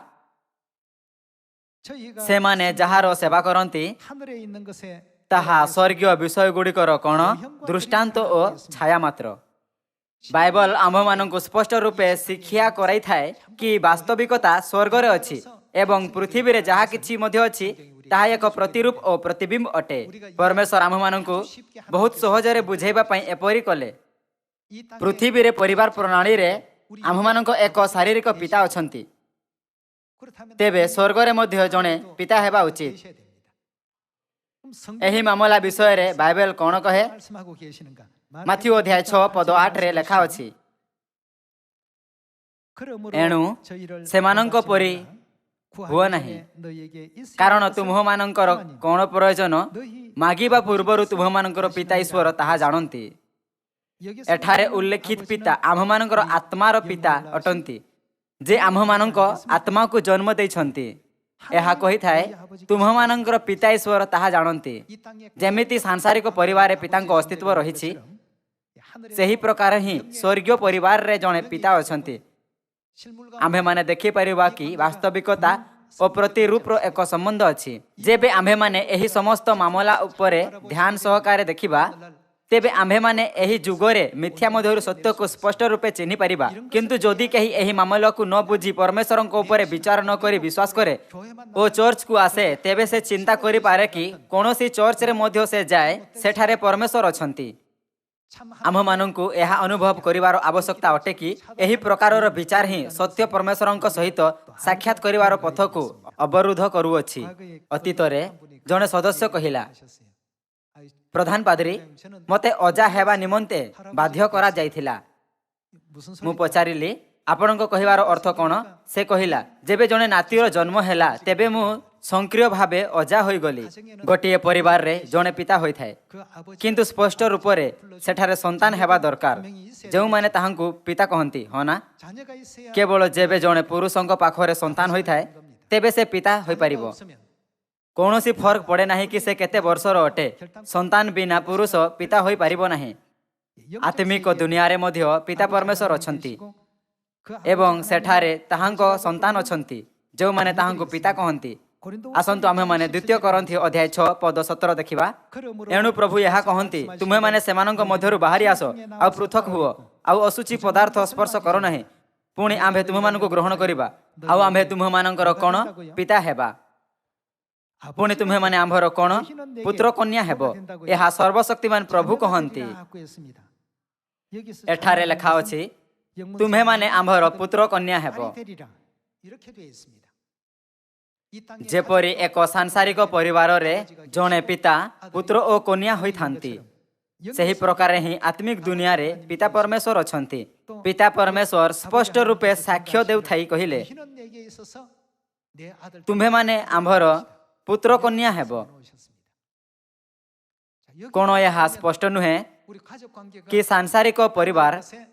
ସେମାନେ ଯାହାର ସେବା କରନ୍ତି ତାହା ସ୍ୱର୍ଗୀୟ ବିଷୟଗୁଡ଼ିକର କ'ଣ ଦୃଷ୍ଟାନ୍ତ ଓ ଛାୟା ମାତ୍ର। ବାଇବଲ ଆମ୍ଭମାନଙ୍କୁ ସ୍ପଷ୍ଟ ରୂପେ ଶିକ୍ଷା କରାଇଥାଏ କି ବାସ୍ତବିକତା ସ୍ୱର୍ଗରେ ଅଛି ଏବଂ ପୃଥିବୀରେ ଯାହା କିଛି ମଧ୍ୟ ଅଛି ତାହା ଏକ ପ୍ରତିରୂପ ଓ ପ୍ରତିବିମ୍ବ ଅଟେ। ପରମେଶ୍ୱର ଆମ୍ଭମାନଙ୍କୁ ବହୁତ ସହଜରେ ବୁଝାଇବା ପାଇଁ ଏପରି କଲେ। ପୃଥିବୀରେ ପରିବାର ପ୍ରଣାଳୀରେ ଆମ୍ଭମାନଙ୍କ ଏକ ଶାରୀରିକ ପିତା ଅଛନ୍ତି, ତେବେ ସ୍ୱର୍ଗରେ ମଧ୍ୟ ଜଣେ ପିତା ହେବା ଉଚିତ। ଏହି ମାମଲା ବିଷୟରେ ବାଇବେଲ କ'ଣ କହେ? ମାଥିଉ ଅଧ୍ୟାୟ 6 ପଦ 8ରେ ଲେଖା ଅଛି, ଏଣୁ ସେମାନଙ୍କ ପରି ହୁଅ ନାହିଁ, କାରଣ ତୁମ୍ଭମାନଙ୍କର କ'ଣ ପ୍ରୟୋଜନ ମାଗିବା ପୂର୍ବରୁ ତୁମ୍ଭମାନଙ୍କର ପିତା ଈଶ୍ୱର ତାହା ଜାଣନ୍ତି। ଏଠାରେ ଉଲ୍ଲେଖିତ ପିତା ଆମ୍ଭମାନଙ୍କର ଆତ୍ମାର ପିତା ଅଟନ୍ତି, ଯେ ଆମ୍ଭମାନଙ୍କ ଆତ୍ମାକୁ ଜନ୍ମ ଦେଇଛନ୍ତି। ଏହା କହିଥାଏ ତୁମ୍ଭମାନଙ୍କର ପିତା ଈଶ୍ୱର ତାହା ଜାଣନ୍ତି। ଯେମିତି ସାଂସାରିକ ପରିବାରରେ ପିତାଙ୍କ ଅସ୍ତିତ୍ୱ ରହିଛି, ସେହି ପ୍ରକାର ହିଁ ସ୍ୱର୍ଗୀୟ ପରିବାରରେ ଜଣେ ପିତା ଅଛନ୍ତି। ଆମ୍ଭେମାନେ ଦେଖିପାରିବା କି ବାସ୍ତବିକତା ଓ ପ୍ରତିରୂପର ଏକ ସମ୍ବନ୍ଧ ଅଛି। ଯେବେ ଆମ୍ଭେମାନେ ଏହି ସମସ୍ତ ମାମଲା ଉପରେ ଧ୍ୟାନ ସହକାରେ ଦେଖିବା, ତେବେ ଆମ୍ଭେମାନେ ଏହି ଯୁଗରେ ମିଥ୍ୟା ମଧ୍ୟରୁ ସତ୍ୟକୁ ସ୍ପଷ୍ଟ ରୂପେ ଚିହ୍ନି ପାରିବା। କିନ୍ତୁ ଯଦି କେହି ଏହି ମାମଲାକୁ ନ ବୁଝି ପରମେଶ୍ୱରଙ୍କ ଉପରେ ବିଚାର ନ କରି ବିଶ୍ୱାସ କରେ ଓ ଚର୍ଚ୍ଚକୁ ଆସେ, ତେବେ ସେ ଚିନ୍ତା କରିପାରେ କି କୌଣସି ଚର୍ଚ୍ଚରେ ମଧ୍ୟ ସେ ଯାଏ, ସେଠାରେ ପରମେଶ୍ୱର ଅଛନ୍ତି। ଆମ୍ଭମାନଙ୍କୁ ଏହା ଅନୁଭବ କରିବାର ଆବଶ୍ୟକତା ଅଟେ କି ଏହି ପ୍ରକାରର ବିଚାର ହିଁ ସତ୍ୟ ପରମେଶ୍ୱରଙ୍କ ସହିତ ସାକ୍ଷାତ କରିବାର ପଥକୁ ଅବରୋଧ କରୁଅଛି। ଅତୀତରେ ଜଣେ ସଦସ୍ୟ କହିଲା, ପ୍ରଧାନ ପାଦ୍ରୀ, ମୋତେ ଅଜା ହେବା ନିମନ୍ତେ ବାଧ୍ୟ କରାଯାଇଥିଲା। ମୁଁ ପଚାରିଲି, ଆପଣଙ୍କ କହିବାର ଅର୍ଥ କ'ଣ? ସେ କହିଲା, ଯେବେ ଜଣେ ନାତିର ଜନ୍ମ ହେଲା ତେବେ ମୁଁ ସକ୍ରିୟ ଭାବେ ଅଜା ହୋଇଗଲି। ଗୋଟିଏ ପରିବାରରେ ଜଣେ ପିତା ହୋଇଥାଏ, କିନ୍ତୁ ସ୍ପଷ୍ଟ ରୂପରେ ସେଠାରେ ସନ୍ତାନ ହେବା ଦରକାର ଯେଉଁମାନେ ତାହାଙ୍କୁ ପିତା କହନ୍ତି, ହଁ ନା? କେବଳ ଯେବେ ଜଣେ ପୁରୁଷଙ୍କ ପାଖରେ ସନ୍ତାନ ହୋଇଥାଏ ତେବେ ସେ ପିତା ହୋଇପାରିବ। କୌଣସି ଫରକ ପଡ଼େ ନାହିଁ କି ସେ କେତେ ବର୍ଷର ଅଟେ, ସନ୍ତାନ ବିନା ପୁରୁଷ ପିତା ହୋଇପାରିବ ନାହିଁ। ଆତ୍ମିକ ଦୁନିଆରେ ମଧ୍ୟ ପିତା ପରମେଶ୍ୱର ଅଛନ୍ତି ଏବଂ ସେଠାରେ ତାହାଙ୍କ ସନ୍ତାନ ଅଛନ୍ତି ଯେଉଁମାନେ ତାହାଙ୍କୁ ପିତା କହନ୍ତି। ଆସନ୍ତୁ ଆମ୍ଭେମାନେ ଦ୍ୱିତୀୟ କରନ୍ଥି ଅଧ୍ୟାୟ 6 ପଦ 17 ଦେଖିବା। ଏଣୁ ପ୍ରଭୁ ଏହା କହନ୍ତି, ତୁମେମାନେ ସେମାନଙ୍କ ମଧ୍ୟରୁ ବାହାରି ଆସ, ଆଉ ପୃଥକ ହୁଅ, ଆଉ ଅଶୁଚି ପଦାର୍ଥ ସ୍ପର୍ଶ କର ନାହିଁ। ପୁଣି ଆମ୍ଭେ ତୁମମାନଙ୍କୁ ଗ୍ରହଣ କରିବା, ଆଉ ଆମ୍ଭେ ତୁମ୍ଭମାନଙ୍କର କ'ଣ ପିତା ହେବା। ପୁଣି ତୁମ୍ଭେମାନେ ଆମ୍ଭର କ'ଣ ପୁତ୍ର କନ୍ୟା ହେବ। ଏହା ସର୍ବଶକ୍ତିମାନ ପ୍ରଭୁ କହନ୍ତି। ଏଠାରେ ଲେଖା ଅଛି, ତୁମ୍ଭେମାନେ ଆମ୍ଭର ପୁତ୍ର କନ୍ୟା ହେବ। ଯେପରି ଏକ ସାଂସାରିକ ପରିବାରରେ ଜଣେ ପିତା ପୁତ୍ର ଓ କନ୍ୟା ହୋଇଥାନ୍ତି, ସେହି ପ୍ରକାରେ ହିଁ ଆତ୍ମିକ ଦୁନିଆରେ ପିତା ପରମେଶ୍ୱର ଅଛନ୍ତି। ପିତା ପରମେଶ୍ୱର ସ୍ପଷ୍ଟ ରୂପେ ସାକ୍ଷ୍ୟ ଦେଉଥାଇ କହିଲେ, 너희는 내게 있어서 내 아들 ତୁମ୍ଭେମାନେ ଆମ୍ଭର ପୁତ୍ର କନ୍ୟା ହେବ। 놓으셨습니다. 자, 여기 କ'ଣ ଏହା ସ୍ପଷ୍ଟ ନୁହେଁ 우리 가족 관계가 କି ସାଂସାରିକ ପରିବାର 것의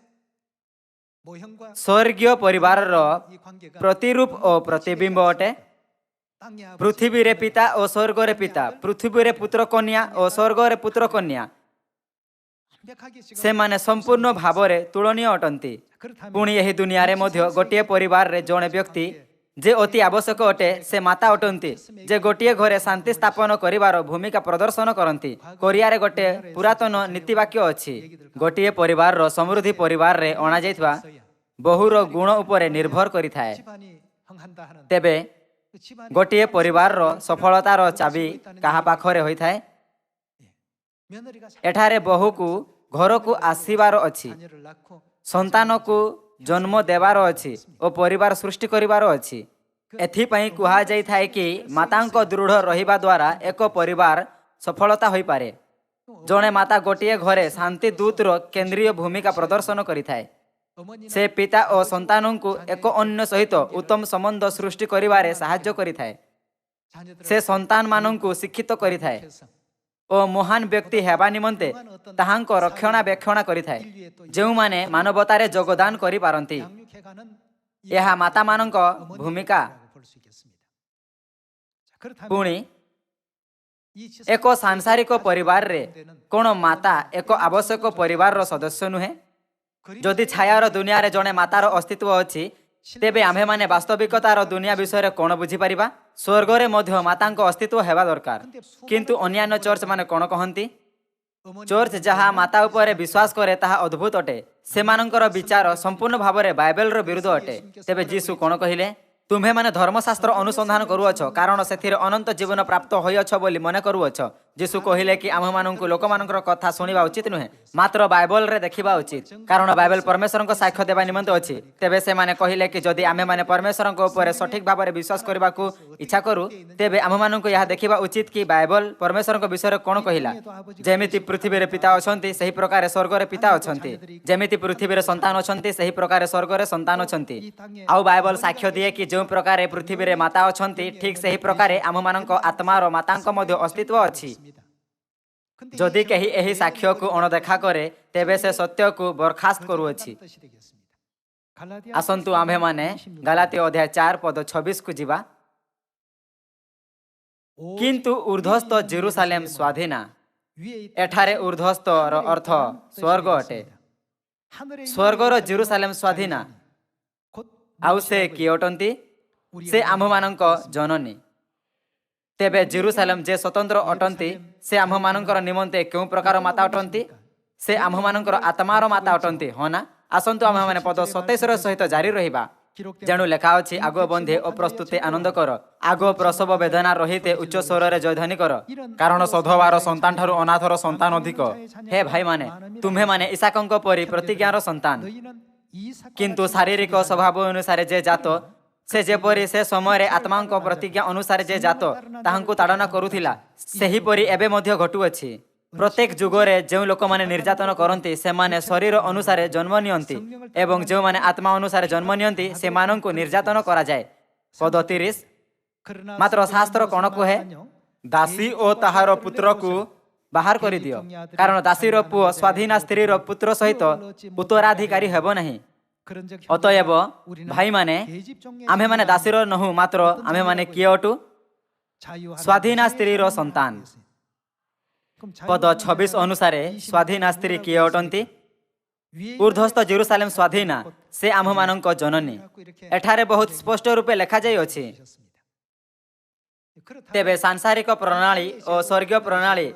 모형과 ସ୍ୱର୍ଗୀୟ ପରିବାରର 이 관계가 ପ୍ରତିରୂପ ଓ ପ୍ରତିବିମ୍ବ ଅଟେ? 땅의 아버지 ପୃଥିବୀରେ ପିତା ଓ ସ୍ୱର୍ଗରେ ପିତା, ପୃଥିବୀରେ ପୁତ୍ର କନ୍ୟା ଓ ସ୍ୱର୍ଗରେ ପୁତ୍ର କନ୍ୟା, 완벽하게 지금 ସେମାନେ ସମ୍ପୂର୍ଣ୍ଣ ଭାବରେ ତୁଳନୀୟ ଅଟନ୍ତି। 그렇다면 ପୁଣି ଏହି ଦୁନିଆରେ ମଧ୍ୟ ଗୋଟିଏ ପରିବାରରେ ଜଣେ ବ୍ୟକ୍ତି ଯେ ଅତି ଆବଶ୍ୟକ ଅଟେ, ସେ ମାତା ଅଟନ୍ତି, ଯେ ଗୋଟିଏ ଘରେ ଶାନ୍ତି ସ୍ଥାପନ କରିବାର ଭୂମିକା ପ୍ରଦର୍ଶନ କରନ୍ତି। କୋରିଆରେ ଗୋଟିଏ ପୁରାତନ ନୀତିବାକ୍ୟ ଅଛି, ଗୋଟିଏ ପରିବାରର ସମୃଦ୍ଧି ପରିବାରରେ ଅଣାଯାଇଥିବା 있어야 ବୋହୂର ଗୁଣ ଉପରେ ନିର୍ଭର କରିଥାଏ। 집안이 흥한다 하는 ତେବେ 그 집안이 ଗୋଟିଏ ପରିବାରର ସଫଳତାର ଚାବି କାହା ପାଖରେ ହୋଇଥାଏ? 며느리가 ଏଠାରେ ବୋହୂକୁ ଘରକୁ ଆସିବାର ଅଛି, 자녀를 낳고 ସନ୍ତାନକୁ ଜନ୍ମ ଦେବାର ଅଛି ଓ ପରିବାର ସୃଷ୍ଟି କରିବାର ଅଛି। ଏଥିପାଇଁ କୁହାଯାଇଥାଏ କି ମାତାଙ୍କ ଦୃଢ଼ ରହିବା ଦ୍ୱାରା ଏକ ପରିବାର ସଫଳତା ହୋଇପାରେ। ଜଣେ ମାତା ଗୋଟିଏ ଘରେ ଶାନ୍ତି ଦୂତର କେନ୍ଦ୍ରୀୟ ଭୂମିକା ପ୍ରଦର୍ଶନ କରିଥାଏ। 어머니는 ସେ ପିତା ଓ ସନ୍ତାନଙ୍କୁ ଏକ ଅନ୍ୟ ସହିତ ଉତ୍ତମ ସମ୍ବନ୍ଧ ସୃଷ୍ଟି କରିବାରେ ସାହାଯ୍ୟ କରିଥାଏ। 자녀들을 ସେ ସନ୍ତାନମାନଙ୍କୁ ଶିକ୍ଷିତ କରିଥାଏ 해서 ଓ ମହାନ ବ୍ୟକ୍ତି ହେବା ନିମନ୍ତେ ତାହାଙ୍କ ରକ୍ଷଣାବେକ୍ଷଣ କରିଥାଏ, 인류의 또 ଯେଉଁମାନେ ମାନବତାରେ ଯୋଗଦାନ କରିପାରନ୍ତି। 양육해가는 이 ଏହା ମାତାମାନଙ୍କ ଭୂମିକା। 볼수 있겠습니다. 자, 그렇다면 ପୁଣି 이 지상 ଏକ ସାଂସାରିକ ପରିବାରରେ କ'ଣ ମାତା ଏକ ଆବଶ୍ୟକ ପରିବାରର ସଦସ୍ୟ ନୁହେଁ? ଯଦି ଛାୟାର ଦୁନିଆରେ ଜଣେ ମାତାର ଅସ୍ତିତ୍ୱ ଅଛି, ତେବେ ଆମ୍ଭେମାନେ ବାସ୍ତବିକତାର ଦୁନିଆ ବିଷୟରେ କ'ଣ ବୁଝିପାରିବା? ସ୍ୱର୍ଗରେ ମଧ୍ୟ ମାତାଙ୍କ ଅସ୍ତିତ୍ୱ ହେବା ଦରକାର। କିନ୍ତୁ ଅନ୍ୟାନ୍ୟ ଚର୍ଚ୍ଚ ମାନେ କ'ଣ କହନ୍ତି? 어머니 ଚର୍ଚ୍ଚ ଯାହା ମାତା ଉପରେ ବିଶ୍ୱାସ କରେ, ତାହା ଅଦ୍ଭୁତ ଅଟେ। ସେମାନଙ୍କର ବିଚାର ସମ୍ପୂର୍ଣ୍ଣ ଭାବରେ ବାଇବେଲର ବିରୁଦ୍ଧ ଅଟେ। ତେବେ ଯୀଶୁ କ'ଣ କହିଲେ? ତୁମ୍ଭେମାନେ ଧର୍ମଶାସ୍ତ୍ର ଅନୁସନ୍ଧାନ କରୁଅଛ, କାରଣ ସେଥିରେ ଅନନ୍ତ ଜୀବନ ପ୍ରାପ୍ତ ହୋଇଅଛ ବୋଲି ମନେ କରୁଅଛ। ଯୀଶୁ କହିଲେ କି ଆମ୍ଭମାନଙ୍କୁ ଲୋକମାନଙ୍କର କଥା ଶୁଣିବା ଉଚିତ ନୁହେଁ, ମାତ୍ର ବାଇବଲରେ ଦେଖିବା ଉଚିତ, କାରଣ ବାଇବେଲ ପରମେଶ୍ୱରଙ୍କ ସାକ୍ଷ୍ୟ ଦେବା ନିମନ୍ତେ ଅଛି। ତେବେ ସେମାନେ କହିଲେ କି ଯଦି ଆମ୍ଭେମାନେ ପରମେଶ୍ୱରଙ୍କ ଉପରେ ସଠିକ ଭାବରେ ବିଶ୍ୱାସ କରିବାକୁ ଇଚ୍ଛା କରୁ, ତେବେ ଆମ୍ଭମାନଙ୍କୁ ଏହା ଦେଖିବା ଉଚିତ କି ବାଇବଲ ପରମେଶ୍ୱରଙ୍କ ବିଷୟରେ କ'ଣ କହିଲା। ଯେମିତି ପୃଥିବୀରେ ପିତା ଅଛନ୍ତି, ସେହି ପ୍ରକାରେ ସ୍ୱର୍ଗରେ ପିତା ଅଛନ୍ତି। ଯେମିତି ପୃଥିବୀରେ ସନ୍ତାନ ଅଛନ୍ତି, ସେହି ପ୍ରକାରେ ସ୍ୱର୍ଗରେ ସନ୍ତାନ ଅଛନ୍ତି। ଆଉ ବାଇବଲ ସାକ୍ଷ୍ୟ ଦିଏ କି ଯେଉଁ ପ୍ରକାରେ ପୃଥିବୀରେ ମାତା ଅଛନ୍ତି, ଠିକ୍ ସେହି ପ୍ରକାରେ ଆମ୍ଭମାନଙ୍କ ଆତ୍ମାର ମାତାଙ୍କ ମଧ୍ୟ ଅସ୍ତିତ୍ୱ ଅଛି। 있습니다. 근데 ଯଦି 이 କେହି ଏହି ସାକ୍ଷ୍ୟକୁ ଅଣଦେଖା କରେ, ତେବେ ସେ ସତ୍ୟକୁ ବରଖାସ୍ତ କରୁଅଛି। 뜻이 되겠습니다. 갈라디아 ଆସନ୍ତୁ ଆମ୍ଭେମାନେ ଗାଲାତୀୟ ଅଧ୍ୟାୟ 4 ପଦ 26କୁ ଯିବା। କିନ୍ତୁ ଉର୍ଦ୍ଧ୍ୱସ୍ଥ ଜେରୁସାଲେମ ସ୍ୱାଧୀନା। 위에 있 ଏଠାରେ ଉର୍ଦ୍ଧ୍ୱସ୍ଥର ଅର୍ଥ ସ୍ୱର୍ଗ ଅଟେ। 하늘에 있는 ସ୍ୱର୍ଗର 예루살렘은 Jerusalem ସ୍ୱାଧୀନା। 곧 ଆଉ ସେ କିଏ ଅଟନ୍ତି? ସେ ଆମ୍ଭମାନଙ୍କ ଜନନୀ। ତେବେ ଜେରୁସାଲେମ ଯେ ସ୍ୱତନ୍ତ୍ର ଅଟନ୍ତି, ସେ ଆମ୍ଭମାନଙ୍କର ନିମନ୍ତେ କେଉଁ ପ୍ରକାର ମାତା ଅଟନ୍ତି? ସେ ଆମ୍ଭମାନଙ୍କର ଆତ୍ମାର ମାତା ଅଟନ୍ତି, ହଁ ନା? ଆସନ୍ତୁ ଆମ୍ଭେମାନେ ପଦ 27ର ସହିତ ଜାରି ରହିବା। 기록된 ଯେଣୁ ଲେଖା ଅଛି, ଆଗ ବନ୍ଧେ ଓ ପ୍ରସ୍ତୁତେ ଆନନ୍ଦ କର, ଆଗ ପ୍ରସବ ବେଦନା ରହିତେ ଉଚ୍ଚ ସ୍ୱରରେ ଜୟଧ୍ୱନି କର। କାରଣ ସଧବାର ସନ୍ତାନଠାରୁ ଅନାଥର ସନ୍ତାନ ଅଧିକ। ହେ ଭାଇମାନେ, ତୁମ୍ଭେମାନେ ଇସାକଙ୍କ ପରି ପ୍ରତିଜ୍ଞାର ସନ୍ତାନ। 너희는 이삭과 କିନ୍ତୁ 같이 ଶାରୀରିକ ସ୍ୱଭାବ ଅନୁସାରେ ଯେ ଜାତ, ସେ ଯେପରି ସେ ସମୟରେ ଆତ୍ମାଙ୍କ ପ୍ରତିଜ୍ଞା ଅନୁସାରେ ଯେ ଜାତ ତାହାଙ୍କୁ ତାଡ଼ନା କରୁଥିଲା, ସେହିପରି ଏବେ ମଧ୍ୟ ଘଟୁଅଛି। ପ୍ରତ୍ୟେକ ଯୁଗରେ ଯେଉଁ ଲୋକମାନେ ନିର୍ଯାତନା କରନ୍ତି, ସେମାନେ ଶରୀର ଅନୁସାରେ ଜନ୍ମ ନିଅନ୍ତି ଏବଂ ଯେଉଁମାନେ ଆତ୍ମା ଅନୁସାରେ ଜନ୍ମ ନିଅନ୍ତି, ସେମାନଙ୍କୁ ନିର୍ଯାତନା କରାଯାଏ। ପଦ 30। 그러나 ମାତ୍ର ଶାସ୍ତ୍ର କ'ଣ କୁହେ? ଦାସୀ ଓ ତାହାର ପୁତ୍ରକୁ ବାହାର କରିଦିଅ, କାରଣ ଦାସୀର ପୁଅ ସ୍ୱାଧୀନା ସ୍ତ୍ରୀର ପୁତ୍ର ସହିତ ଉତ୍ତରାଧିକାରୀ ହେବ ନାହିଁ। 그런즉 ଅତଏବ 우리는 ଭାଇମାନେ, 계집종의 ଆମ୍ଭେମାନେ ଦାସୀର ନୋହୁଁ, ମାତ୍ର ଆମ୍ଭେମାନେ କିଏ ଅଟୁ? 자유하는 ସ୍ୱାଧୀନା ସ୍ତ୍ରୀର ସନ୍ତାନ। 그럼 ପଦ 자유하는 26 ଅନୁସାରେ ସ୍ୱାଧୀନା ସ୍ତ୍ରୀ କିଏ ଅଟନ୍ତି? 위에 ଉର୍ଦ୍ଧ୍ୱସ୍ଥ ଜେରୁସାଲେମ ସ୍ୱାଧୀନା, ସେ ଆମ୍ଭମାନଙ୍କ ଜନନୀ। 갖고 이렇게 ଏଠାରେ ବହୁତ ସ୍ପଷ୍ଟ ରୂପେ ଲେଖାଯାଇଅଛି। 하셨습니다. 그렇다면 ତେବେ ସାଂସାରିକ ପ୍ରଣାଳୀ ଓ ସ୍ୱର୍ଗୀୟ ପ୍ରଣାଳୀ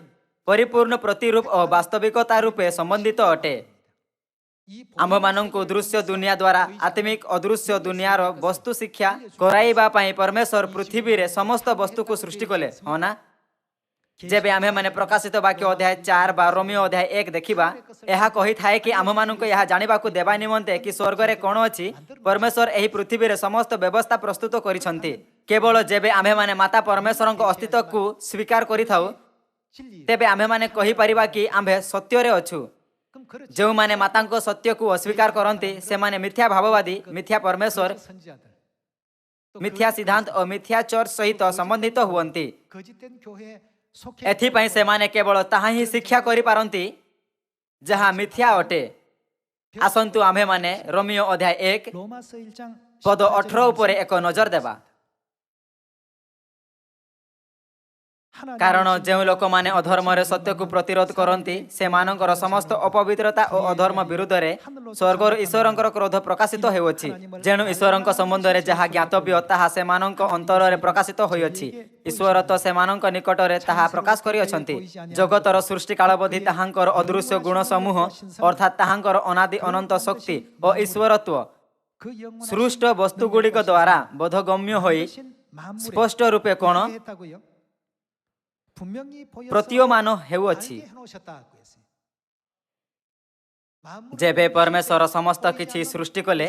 ପରିପୂର୍ଣ୍ଣ ପ୍ରତିରୂପ ଓ ବାସ୍ତବିକତା ରୂପେ ସମ୍ବନ୍ଧିତ ଅଟେ। 이 ଆମ୍ଭମାନଙ୍କୁ ଦୃଶ୍ୟ ଦୁନିଆ ଦ୍ୱାରା ଆତ୍ମିକ ଅଦୃଶ୍ୟ ଦୁନିଆର ବସ୍ତୁ ଶିକ୍ଷା କରାଇବା ପାଇଁ ପରମେଶ୍ୱର ପୃଥିବୀରେ ସମସ୍ତ ବସ୍ତୁକୁ ସୃଷ୍ଟି କଲେ, ହଁ ନା? ଯେବେ ଆମ୍ଭେମାନେ ପ୍ରକାଶିତ ବାକ୍ୟ ଅଧ୍ୟାୟ 4 ବା ରୋମୀୟ ଅଧ୍ୟାୟ 1 ଦେଖିବା, ଏହା କହିଥାଏ କି ଆମ୍ଭମାନଙ୍କୁ ଏହା ଜାଣିବାକୁ ଦେବା ନିମନ୍ତେ କି ସ୍ୱର୍ଗରେ କ'ଣ ଅଛି, ପରମେଶ୍ୱର ଏହି ପୃଥିବୀରେ ସମସ୍ତ ବ୍ୟବସ୍ଥା ପ୍ରସ୍ତୁତ କରିଛନ୍ତି। କେବଳ ଯେବେ ଆମ୍ଭେମାନେ ମାତା ପରମେଶ୍ୱରଙ୍କ ଅସ୍ତିତ୍ୱକୁ ସ୍ୱୀକାର କରିଥାଉ, 진리. ତେବେ ଆମ୍ଭେମାନେ କହିପାରିବା କି ଆମ୍ଭେ ସତ୍ୟରେ ଅଛୁ। 그럼 그렇지. ଯେଉଁମାନେ ମାତାଙ୍କ ସତ୍ୟକୁ ଅସ୍ୱୀକାର କରନ୍ତି, ସେମାନେ ମିଥ୍ୟା ଭାବବାଦୀ, ମିଥ୍ୟା ପରମେଶ୍ୱର, 거짓 선지자들. 또 ମିଥ୍ୟା ସିଦ୍ଧାନ୍ତ ଓ ମିଥ୍ୟା ଚର୍ଚ୍ଚ ସହିତ ସମ୍ବନ୍ଧିତ ହୁଅନ୍ତି। 거짓된 교회에 속해 ଏଥିପାଇଁ ସେମାନେ କେବଳ ତାହା ହିଁ ଶିକ୍ଷା କରିପାରନ୍ତି ଯାହା ମିଥ୍ୟା ଅଟେ। ଆସନ୍ତୁ ଆମ୍ଭେମାନେ ରୋମୀୟ ଅଧ୍ୟାୟ 1 로마서 1장 ପଦ 18 ଉପରେ ଏକ ନଜର ଦେବା। କାରଣ ଯେଉଁ ଲୋକମାନେ ଅଧର୍ମରେ ସତ୍ୟକୁ ପ୍ରତିରୋଧ କରନ୍ତି, ସେମାନଙ୍କର ସମସ୍ତ ଅପବିତ୍ରତା ଓ ଅଧର୍ମ ବିରୁଦ୍ଧରେ ସ୍ୱର୍ଗରୁ ଈଶ୍ୱରଙ୍କର କ୍ରୋଧ ପ୍ରକାଶିତ ହେଉଅଛି। ଯେଣୁ ଈଶ୍ୱରଙ୍କ ସମ୍ବନ୍ଧରେ ଯାହା ଜ୍ଞାତବ୍ୟ, ତାହା ସେମାନଙ୍କ ଅନ୍ତରରେ ପ୍ରକାଶିତ ହୋଇଅଛି। ଈଶ୍ୱର ତ ସେମାନଙ୍କ ନିକଟରେ ତାହା ପ୍ରକାଶ କରିଅଛନ୍ତି। ଜଗତର ସୃଷ୍ଟି କାଳବଧି ତାହାଙ୍କର ଅଦୃଶ୍ୟ ଗୁଣ ସମୂହ, ଅର୍ଥାତ୍ ତାହାଙ୍କର ଅନାଦି ଅନନ୍ତ ଶକ୍ତି ଓ ଈଶ୍ୱରତ୍ୱ, 그 영원하신 ସୃଷ୍ଟ ବସ୍ତୁଗୁଡ଼ିକ ଦ୍ୱାରା ବୋଧଗମ୍ୟ ହୋଇ 만물에 ସ୍ପଷ୍ଟ ରୂପେ କ'ଣ 어떻게 했다고요? 분명히 보여서 ପ୍ରତୀୟମାନ ହେଉଅଛି। 알게 해놓으셨다고 했어요. 만물을 ଯେବେ ପରମେଶ୍ୱର ସମସ୍ତ କିଛି ସୃଷ୍ଟି କଲେ,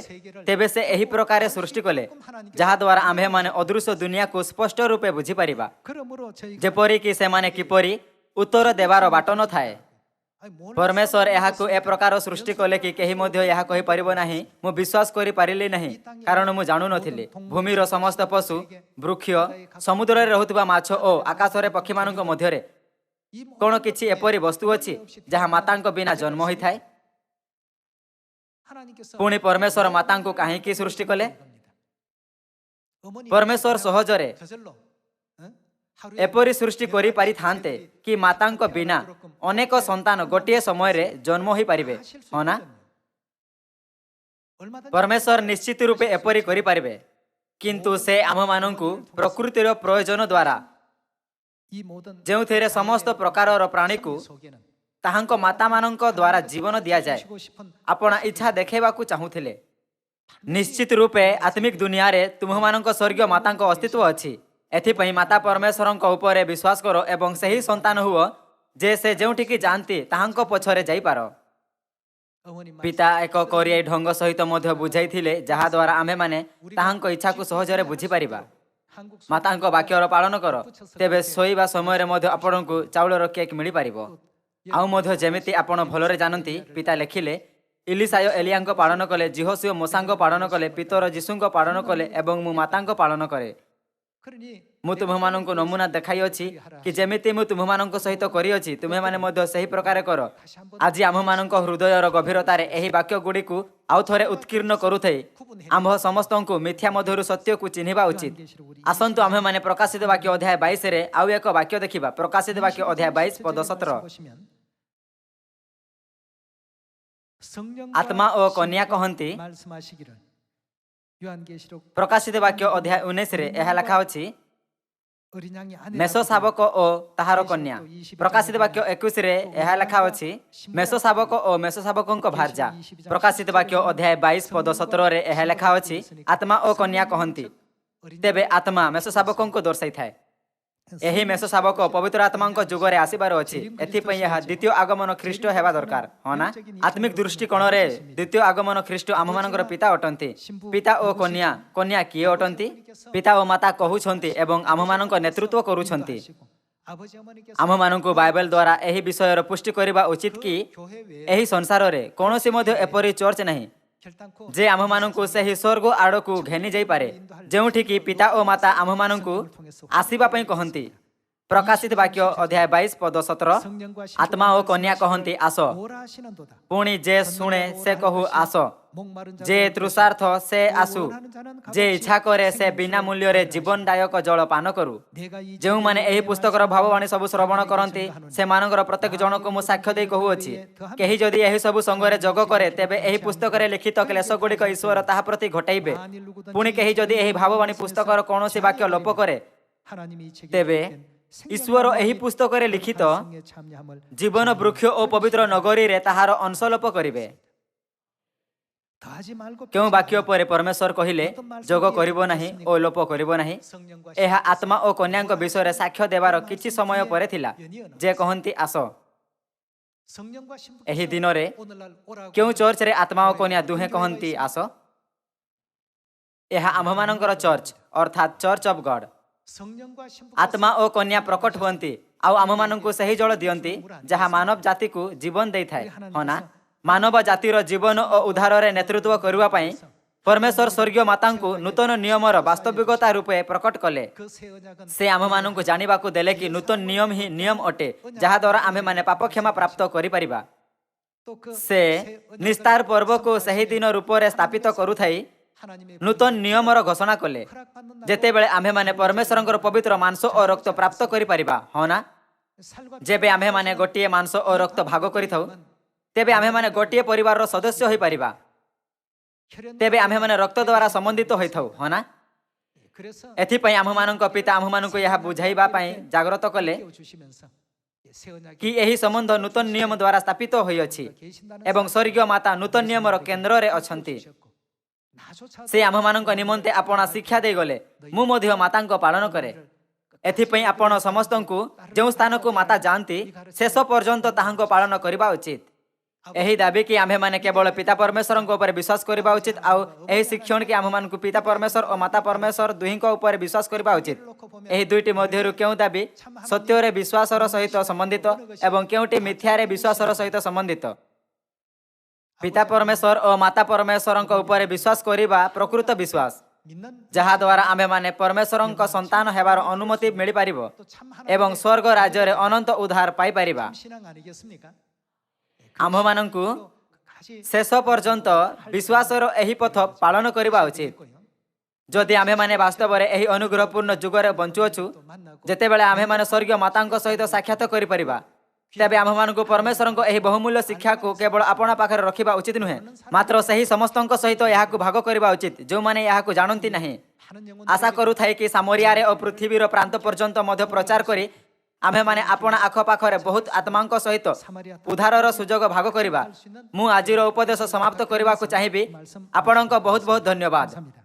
ତେବେ ସେ ଏହି ପ୍ରକାରେ ସୃଷ୍ଟି କଲେ, ଯାହାଦ୍ୱାରା ଆମ୍ଭେମାନେ ଅଦୃଶ୍ୟ ଦୁନିଆକୁ ସ୍ପଷ୍ଟ ରୂପେ ବୁଝିପାରିବା, 그러므로 저희가 ଯେପରିକି ସେମାନେ କିପରି ଉତ୍ତର ଦେବାର ବାଟ ନଥାଏ। 아니, 몰라서 ପରମେଶ୍ୱର ଏହାକୁ ଏ ପ୍ରକାର ସୃଷ୍ଟି କଲେ କି କେହି ମଧ୍ୟ ଏହା କହିପାରିବ ନାହିଁ, ମୁଁ ବିଶ୍ୱାସ କରିପାରିଲି ନାହିଁ, କାରଣ ମୁଁ ଜାଣୁନଥିଲି। ଭୂମିର ସମସ୍ତ ପଶୁ, ବୃକ୍ଷ, ସମୁଦ୍ରରେ ରହୁଥିବା ମାଛ ଓ ଆକାଶରେ ପକ୍ଷୀମାନଙ୍କ ମଧ୍ୟରେ 이 କ'ଣ କିଛି ଏପରି ବସ୍ତୁ ଅଛି ଯାହା ମାତାଙ୍କ ବିନା ଜନ୍ମ ହୋଇଥାଏ? 하나님께서 ପୁଣି ପରମେଶ୍ୱର ମାତାଙ୍କୁ କାହିଁକି ସୃଷ୍ଟି କଲେ? 어머니 ପରମେଶ୍ୱର ସହଜରେ 저절로 응? 하루에 ଏପରି ସୃଷ୍ଟି କରିପାରିଥାନ୍ତେ କି ମାତାଙ୍କ ବିନା ଅନେକ ସନ୍ତାନ ଗୋଟିଏ ସମୟରେ ଜନ୍ମ ହୋଇପାରିବେ, 하실 수 ହଁ ନା? 있거든요. 얼마든지 ପରମେଶ୍ୱର ନିଶ୍ଚିତ ରୂପେ ଏପରି କରିପାରିବେ, କିନ୍ତୁ ସେ ଆମ୍ଭମାନଙ୍କୁ ପ୍ରକୃତିର ପ୍ରୟୋଜନ ଦ୍ୱାରା, 이 모든 ଯେଉଁଥିରେ ସମସ୍ତ ପ୍ରକାରର ପ୍ରାଣୀକୁ 속에는 ତାହାଙ୍କ ମାତାମାନଙ୍କ ଦ୍ୱାରା ଜୀବନ ଦିଆଯାଏ, 주시고 싶은 ଆପଣା ଇଚ୍ଛା ଦେଖାଇବାକୁ ଚାହୁଁଥିଲେ। ନିଶ୍ଚିତ ରୂପେ ଆତ୍ମିକ ଦୁନିଆରେ ତୁମ୍ଭମାନଙ୍କ ସ୍ୱର୍ଗୀୟ ମାତାଙ୍କ ଅସ୍ତିତ୍ୱ ଅଛି। ଏଥିପାଇଁ ମାତା ପରମେଶ୍ୱରଙ୍କ ଉପରେ ବିଶ୍ୱାସ କର ଏବଂ ସେହି ସନ୍ତାନ ହୁଅ ଯେ ସେ ଯେଉଁଠିକି ଯାଆନ୍ତି ତାହାଙ୍କ ପଛରେ ଯାଇପାର। 어머니 ପିତା ଏକ କୋରିଆଇ ଢଙ୍ଗ ସହିତ ମଧ୍ୟ ବୁଝାଇଥିଲେ, ଯାହାଦ୍ୱାରା ଆମ୍ଭେମାନେ ତାହାଙ୍କ ଇଚ୍ଛାକୁ ସହଜରେ ବୁଝିପାରିବା। 한국 ମାତାଙ୍କ ବାକ୍ୟର ପାଳନ କର, ତେବେ ଶୋଇବା ସମୟରେ ମଧ୍ୟ ଆପଣଙ୍କୁ ଚାଉଳର କେକ୍ ମିଳିପାରିବ। ଆଉ ମଧ୍ୟ ଯେମିତି ଆପଣ ଭଲରେ ଜାଣନ୍ତି, ପିତା ଲେଖିଲେ, ଇଲିଶାୟ ଏଲିଆଙ୍କ ପାଳନ କଲେ, ଯିହୋଶୂୟ ମୋଶାଙ୍କ ପାଳନ କଲେ, ପିତର ଯୀଶୁଙ୍କ ପାଳନ କଲେ ଏବଂ ମୁଁ ମାତାଙ୍କ ପାଳନ କରେ। 그러니 ମୁଁ ତୁମ୍ଭମାନଙ୍କୁ ନମୁନା ଦେଖାଇଅଛି କି ଯେମିତି ମୁଁ ତୁମ୍ଭମାନଙ୍କ ସହିତ କରିଅଛି, ତୁମ୍ଭେମାନେ ମଧ୍ୟ ସେହି ପ୍ରକାରେ କର। 다시 한번 ଆଜି ଆମ୍ଭମାନଙ୍କ ହୃଦୟର ଗଭୀରତାରେ ଏହି ବାକ୍ୟ ଗୁଡ଼ିକୁ ଆଉ ଥରେ ଉତ୍କୀର୍ଣ୍ଣ କରୁଥାଇ ଆମ୍ଭ ସମସ୍ତଙ୍କୁ ମିଥ୍ୟା ମଧ୍ୟରୁ ସତ୍ୟକୁ ଚିହ୍ନିବା ଉଚିତ। 요한계시록 우리 ଆସନ୍ତୁ ଆମ୍ଭେମାନେ ପ୍ରକାଶିତ ବାକ୍ୟ ଅଧ୍ୟାୟ 22ରେ ଆଉ ଏକ ବାକ୍ୟ ଦେଖିବା। ପ୍ରକାଶିତ ବାକ୍ୟ ଅଧ୍ୟାୟ 22 ପଦ 17। 보시면 성령과 ଆତ୍ମା ଓ କନ୍ୟା କହନ୍ତି। 말씀하시기를 요한계시록 ପ୍ରକାଶିତ ବାକ୍ୟ ଅଧ୍ୟାୟ 19ରେ ଏହା ଲେଖା ଅଛି, 어린 양이 아내라 ମେଷ ଶାବକ ଓ ତାହାର କନ୍ୟା। ପ୍ରକାଶିତ ବାକ୍ୟ 21ରେ ଏହା ଲେଖା ଅଛି, ମେଷ ଶାବକ ଓ ମେଷ ଶାବକଙ୍କ ଭାର୍ଯ୍ୟା। ପ୍ରକାଶିତ ବାକ୍ୟ ଅଧ୍ୟାୟ 22 ପଦ 17ରେ ଏହା ଲେଖା ଅଛି, ଆତ୍ମା ଓ କନ୍ୟା କହନ୍ତି। ତେବେ ଆତ୍ମା ମେଷ ଶାବକଙ୍କୁ ଦର୍ଶାଇଥାଏ। ଏହି ମେଷ ଶାବକ ପବିତ୍ର ଆତ୍ମାଙ୍କ ଯୁଗରେ ଆସିବାର ଅଛି। ଏଥିପାଇଁ ଏହା ଦ୍ୱିତୀୟ ଆଗମନ ଖ୍ରୀଷ୍ଟ ହେବା ଦରକାର, ହଁ ନା? ଆତ୍ମିକ ଦୃଷ୍ଟିକୋଣରେ ଦ୍ୱିତୀୟ ଆଗମନ ଖ୍ରୀଷ୍ଟ ଆମ୍ଭମାନଙ୍କର ପିତା ଅଟନ୍ତି। ପିତା ଓ କନ୍ୟା, କନ୍ୟା କିଏ ଅଟନ୍ତି? ପିତା ଓ ମାତା କହୁଛନ୍ତି ଏବଂ ଆମ୍ଭମାନଙ୍କ ନେତୃତ୍ୱ କରୁଛନ୍ତି। 아버지 어머니께서 ଆମ୍ଭମାନଙ୍କୁ ବାଇବେଲ ଦ୍ୱାରା ଏହି ବିଷୟର ପୁଷ୍ଟି କରିବା ଉଚିତ କି 교회 외에 ଏହି ସଂସାରରେ କୌଣସି ମଧ୍ୟ ଏପରି ଚର୍ଚ୍ଚ ନାହିଁ 결단코 ଯେ ଆମ୍ଭମାନଙ୍କୁ ସେହି ସ୍ୱର୍ଗ ଆଡ଼କୁ ଘେନି ଯାଇପାରେ, ଯେଉଁଠିକି ପିତା ଓ ମାତା ଆମ୍ଭମାନଙ୍କୁ ଆସିବା ପାଇଁ କହନ୍ତି। ପ୍ରକାଶିତ ବାକ୍ୟ ଅଧ୍ୟାୟ 22 ପଦ 17। 성령과 ଆତ୍ମା ଓ କନ୍ୟା କହନ୍ତି, ଆସ। 오라 하시는도다. ପୁଣି ଯେ ଶୁଣେ ସେ କହୁ, ଆସ। 목마른 자도 ଯେ ତୃଷାର୍ଥ ସେ ଆସୁ। 원하는 자는 ଯେ ଇଚ୍ଛା କରେ ସେ ବିନା ମୂଲ୍ୟରେ ଜୀବନଦାୟକ ଜଳ ପାନ କରୁ। 내가 이 ଯେଉଁମାନେ ଏହି ପୁସ୍ତକର ଭାବବାଣୀ ସବୁ ଶ୍ରବଣ କରନ୍ତି, ସେମାନଙ୍କର ପ୍ରତ୍ୟେକ ଜଣକୁ ମୁଁ ସାକ୍ଷ୍ୟ ଦେଇ କହୁଅଛି, କେହି ଯଦି ଏହି ସବୁ ସଙ୍ଗରେ ଯୋଗ କରେ, ତେବେ ଏହି ପୁସ୍ତକରେ ଲିଖିତ କ୍ଲେଶ ଗୁଡ଼ିକ ଈଶ୍ୱର ତାହା ପ୍ରତି ଘଟାଇବେ। 만일 누구든지 ପୁଣି କେହି ଯଦି ଏହି ଭାବବାଣୀ ପୁସ୍ତକର କୌଣସି ବାକ୍ୟ ଲୋପ କରେ, 하나님이 이 책에 ତେବେ 기록된 ଈଶ୍ୱର ଏହି ପୁସ୍ତକରେ ଲିଖିତ 성에 참여함을 ଜୀବନ ବୃକ୍ଷ ଓ ପବିତ୍ର ନଗରୀରେ ତାହାର ଅଂଶ ଲୋପ କରିବେ। 더하지 말고 କେଉଁ 빼지 ବାକ୍ୟ 말라. ପରେ ପରମେଶ୍ୱର କହିଲେ, ଯୋଗ କରିବ ନାହିଁ ଓ ଲୋପ କରିବ ନାହିଁ? 성령과 ଏହା ଆତ୍ମା ଓ କନ୍ୟାଙ୍କ ବିଷୟରେ ସାକ୍ଷ୍ୟ ଦେବାର କିଛି ସମୟ ପରେ ଥିଲା, ଯେ କହନ୍ତି, ଆସ। 성령과 신부께서 ଏହି ଦିନରେ 오늘날 오라고 କେଉଁ ଚର୍ଚ୍ଚରେ ଆତ୍ମା ଓ କନ୍ୟା ଦୁହେଁ କହନ୍ତି, ଆସ? ଏହା ଆମ୍ଭମାନଙ୍କର ଚର୍ଚ୍ଚ, ଅର୍ଥାତ୍ ଚର୍ଚ୍ଚ ଅଫ୍ ଗଡ୍। 성령과 신부께서 ଆତ୍ମା ଓ କନ୍ୟା ପ୍ରକଟ ହୁଅନ୍ତି। ଆଉ ଆମ୍ଭମାନଙ୍କୁ ସେହି ଜଳ ଦିଅନ୍ତି, ଯାହା ମାନବ ଜାତିକୁ ଜୀବନ ଦେଇଥାଏ, ହଁ ନା? ମାନବ ଜାତିର ଜୀବନ ଓ ଉଦ୍ଧାରରେ ନେତୃତ୍ୱ କରିବା ପାଇଁ ପରମେଶ୍ୱର ସ୍ୱର୍ଗୀୟ ମାତାଙ୍କୁ ନୂତନ ନିୟମର ବାସ୍ତବିକତା ରୂପେ ପ୍ରକଟ କଲେ। 그 새 언약은 ସେ ଆମ୍ଭମାନଙ୍କୁ ଜାଣିବାକୁ ଦେଲେ କି ନୂତନ ନିୟମ ହିଁ ନିୟମ ଅଟେ, ଯାହାଦ୍ୱାରା ଆମ୍ଭେମାନେ ପାପ କ୍ଷମା ପ୍ରାପ୍ତ କରିପାରିବା। 또그 ସେ ନିସ୍ତାର ପର୍ବକୁ ସେହି ଦିନ ରୂପରେ ସ୍ଥାପିତ କରୁଥାଇ 하나님의 ନୂତନ ନିୟମର ଘୋଷଣା କଲେ, 허락받는 ଯେତେବେଳେ ଆମ୍ଭେମାନେ ପରମେଶ୍ୱରଙ୍କର ପବିତ୍ର ମାଂସ ଓ ରକ୍ତ ପ୍ରାପ୍ତ କରିପାରିବା, ହଁ ନା? 살과 ଯେବେ ଆମ୍ଭେମାନେ ଗୋଟିଏ ମାଂସ ଓ ରକ୍ତ ଭାଗ କରିଥାଉ, ତେବେ ଆମ୍ଭେମାନେ ଗୋଟିଏ ପରିବାରର ସଦସ୍ୟ ହୋଇପାରିବା। 혈연 ତେବେ ଆମ୍ଭେମାନେ ରକ୍ତ ଦ୍ୱାରା ସମ୍ବନ୍ଧିତ ହୋଇଥାଉ, ହଁ ନା? 그래서 ଏଥିପାଇଁ ଆମ୍ଭମାନଙ୍କ ପିତା ଆମ୍ଭମାନଙ୍କୁ ଏହା ବୁଝାଇବା ପାଇଁ ଜାଗ୍ରତ କଲେ 주시면서 새 언약이 କି ଏହି ସମ୍ବନ୍ଧ ନୂତନ ନିୟମ ଦ୍ୱାରା ସ୍ଥାପିତ ହୋଇଅଛି 계신다는 ଏବଂ ସ୍ୱର୍ଗୀୟ ମାତା ନୂତନ ନିୟମର କେନ୍ଦ୍ରରେ ଅଛନ୍ତି। 주셨고 나조차도 ସେ ଆମ୍ଭମାନଙ୍କ ନିମନ୍ତେ ଆପଣା ଶିକ୍ଷା ଦେଇଗଲେ। ମୁଁ ମଧ୍ୟ ମାତାଙ୍କ ପାଳନ କରେ। ଏଥିପାଇଁ ଆପଣ ସମସ୍ତଙ୍କୁ ଯେଉଁ ସ୍ଥାନକୁ ମାତା ଯାଆନ୍ତି, ଶେଷ ପର୍ଯ୍ୟନ୍ତ ତାହାଙ୍କ ପାଳନ କରିବା ଉଚିତ। ଏହି ଦାବି କି ଆମ୍ଭେମାନେ କେବଳ ପିତା ପରମେଶ୍ୱରଙ୍କ ଉପରେ ବିଶ୍ୱାସ କରିବା ଉଚିତ, ଆଉ ଏହି ଶିକ୍ଷଣ କି ଆମ୍ଭମାନଙ୍କୁ ପିତା ପରମେଶ୍ୱର ଓ ମାତା ପରମେଶ୍ୱର ଦୁହିଁଙ୍କ ଉପରେ ବିଶ୍ୱାସ କରିବା ଉଚିତ, ଏହି ଦୁଇଟି ମଧ୍ୟରୁ କେଉଁ ଦାବି ସତ୍ୟରେ ବିଶ୍ୱାସର ସହିତ ସମ୍ବନ୍ଧିତ ଏବଂ କେଉଁଟି ମିଥ୍ୟାରେ ବିଶ୍ୱାସର ସହିତ ସମ୍ବନ୍ଧିତ? ପିତା ପରମେଶ୍ୱର ଓ ମାତା ପରମେଶ୍ୱରଙ୍କ ଉପରେ ବିଶ୍ୱାସ କରିବା ପ୍ରକୃତ ବିଶ୍ୱାସ, 믿는 ଯାହାଦ୍ୱାରା ଆମ୍ଭେମାନେ ପରମେଶ୍ୱରଙ୍କ ସନ୍ତାନ ହେବାର ଅନୁମତି ମିଳିପାରିବ 또참 ଏବଂ 하나님의 ସ୍ୱର୍ଗ ରାଜ୍ୟରେ ଅନନ୍ତ ଉଦ୍ଧାର ପାଇପାରିବା। 신앙 아니겠습니까? ଆମ୍ଭମାନଙ୍କୁ 또 같이 ଶେଷ ପର୍ଯ୍ୟନ୍ତ ବିଶ୍ୱାସର ଏହି ପଥ ପାଳନ କରିବା ଉଚିତ। 있고요. ଯଦି ଆମ୍ଭେମାନେ ବାସ୍ତବରେ ଏହି ଅନୁଗ୍ରହପୂର୍ଣ୍ଣ ଯୁଗରେ ବଞ୍ଚୁଅଛୁ, 또 만나고 ଯେତେବେଳେ ଆମ୍ଭେମାନେ ସ୍ୱର୍ଗୀୟ ମାତାଙ୍କ ସହିତ ସାକ୍ଷାତ କରିପାରିବା, ତେବେ ଆମ୍ଭମାନଙ୍କୁ ପରମେଶ୍ୱରଙ୍କ ଏହି ବହୁମୂଲ୍ୟ ଶିକ୍ଷାକୁ କେବଳ ଆପଣା ପାଖରେ ରଖିବା ଉଚିତ ନୁହେଁ, ମାତ୍ର ସେହି ସମସ୍ତଙ୍କ ସହିତ ଏହାକୁ ଭାଗ କରିବା ଉଚିତ, ଯେଉଁମାନେ ଏହାକୁ ଜାଣନ୍ତି ନାହିଁ। 하는 영혼 ଆଶା କରୁଥାଏ କି ସାମରିଆରେ ଓ ପୃଥିବୀର ପ୍ରାନ୍ତ ପର୍ଯ୍ୟନ୍ତ ମଧ୍ୟ ପ୍ରଚାର କରି ଆମ୍ଭେମାନେ ଆପଣା ଆଖପାଖରେ ବହୁତ ଆତ୍ମାଙ୍କ ସହିତ 사마리아 ଉଦ୍ଧାରର ସୁଯୋଗ ଭାଗ କରିବା। ମୁଁ ଆଜିର ଉପଦେଶ ସମାପ୍ତ କରିବାକୁ ଚାହିଁବି। ଆପଣଙ୍କ ବହୁତ ବହୁତ ଧନ୍ୟବାଦ। 감사합니다.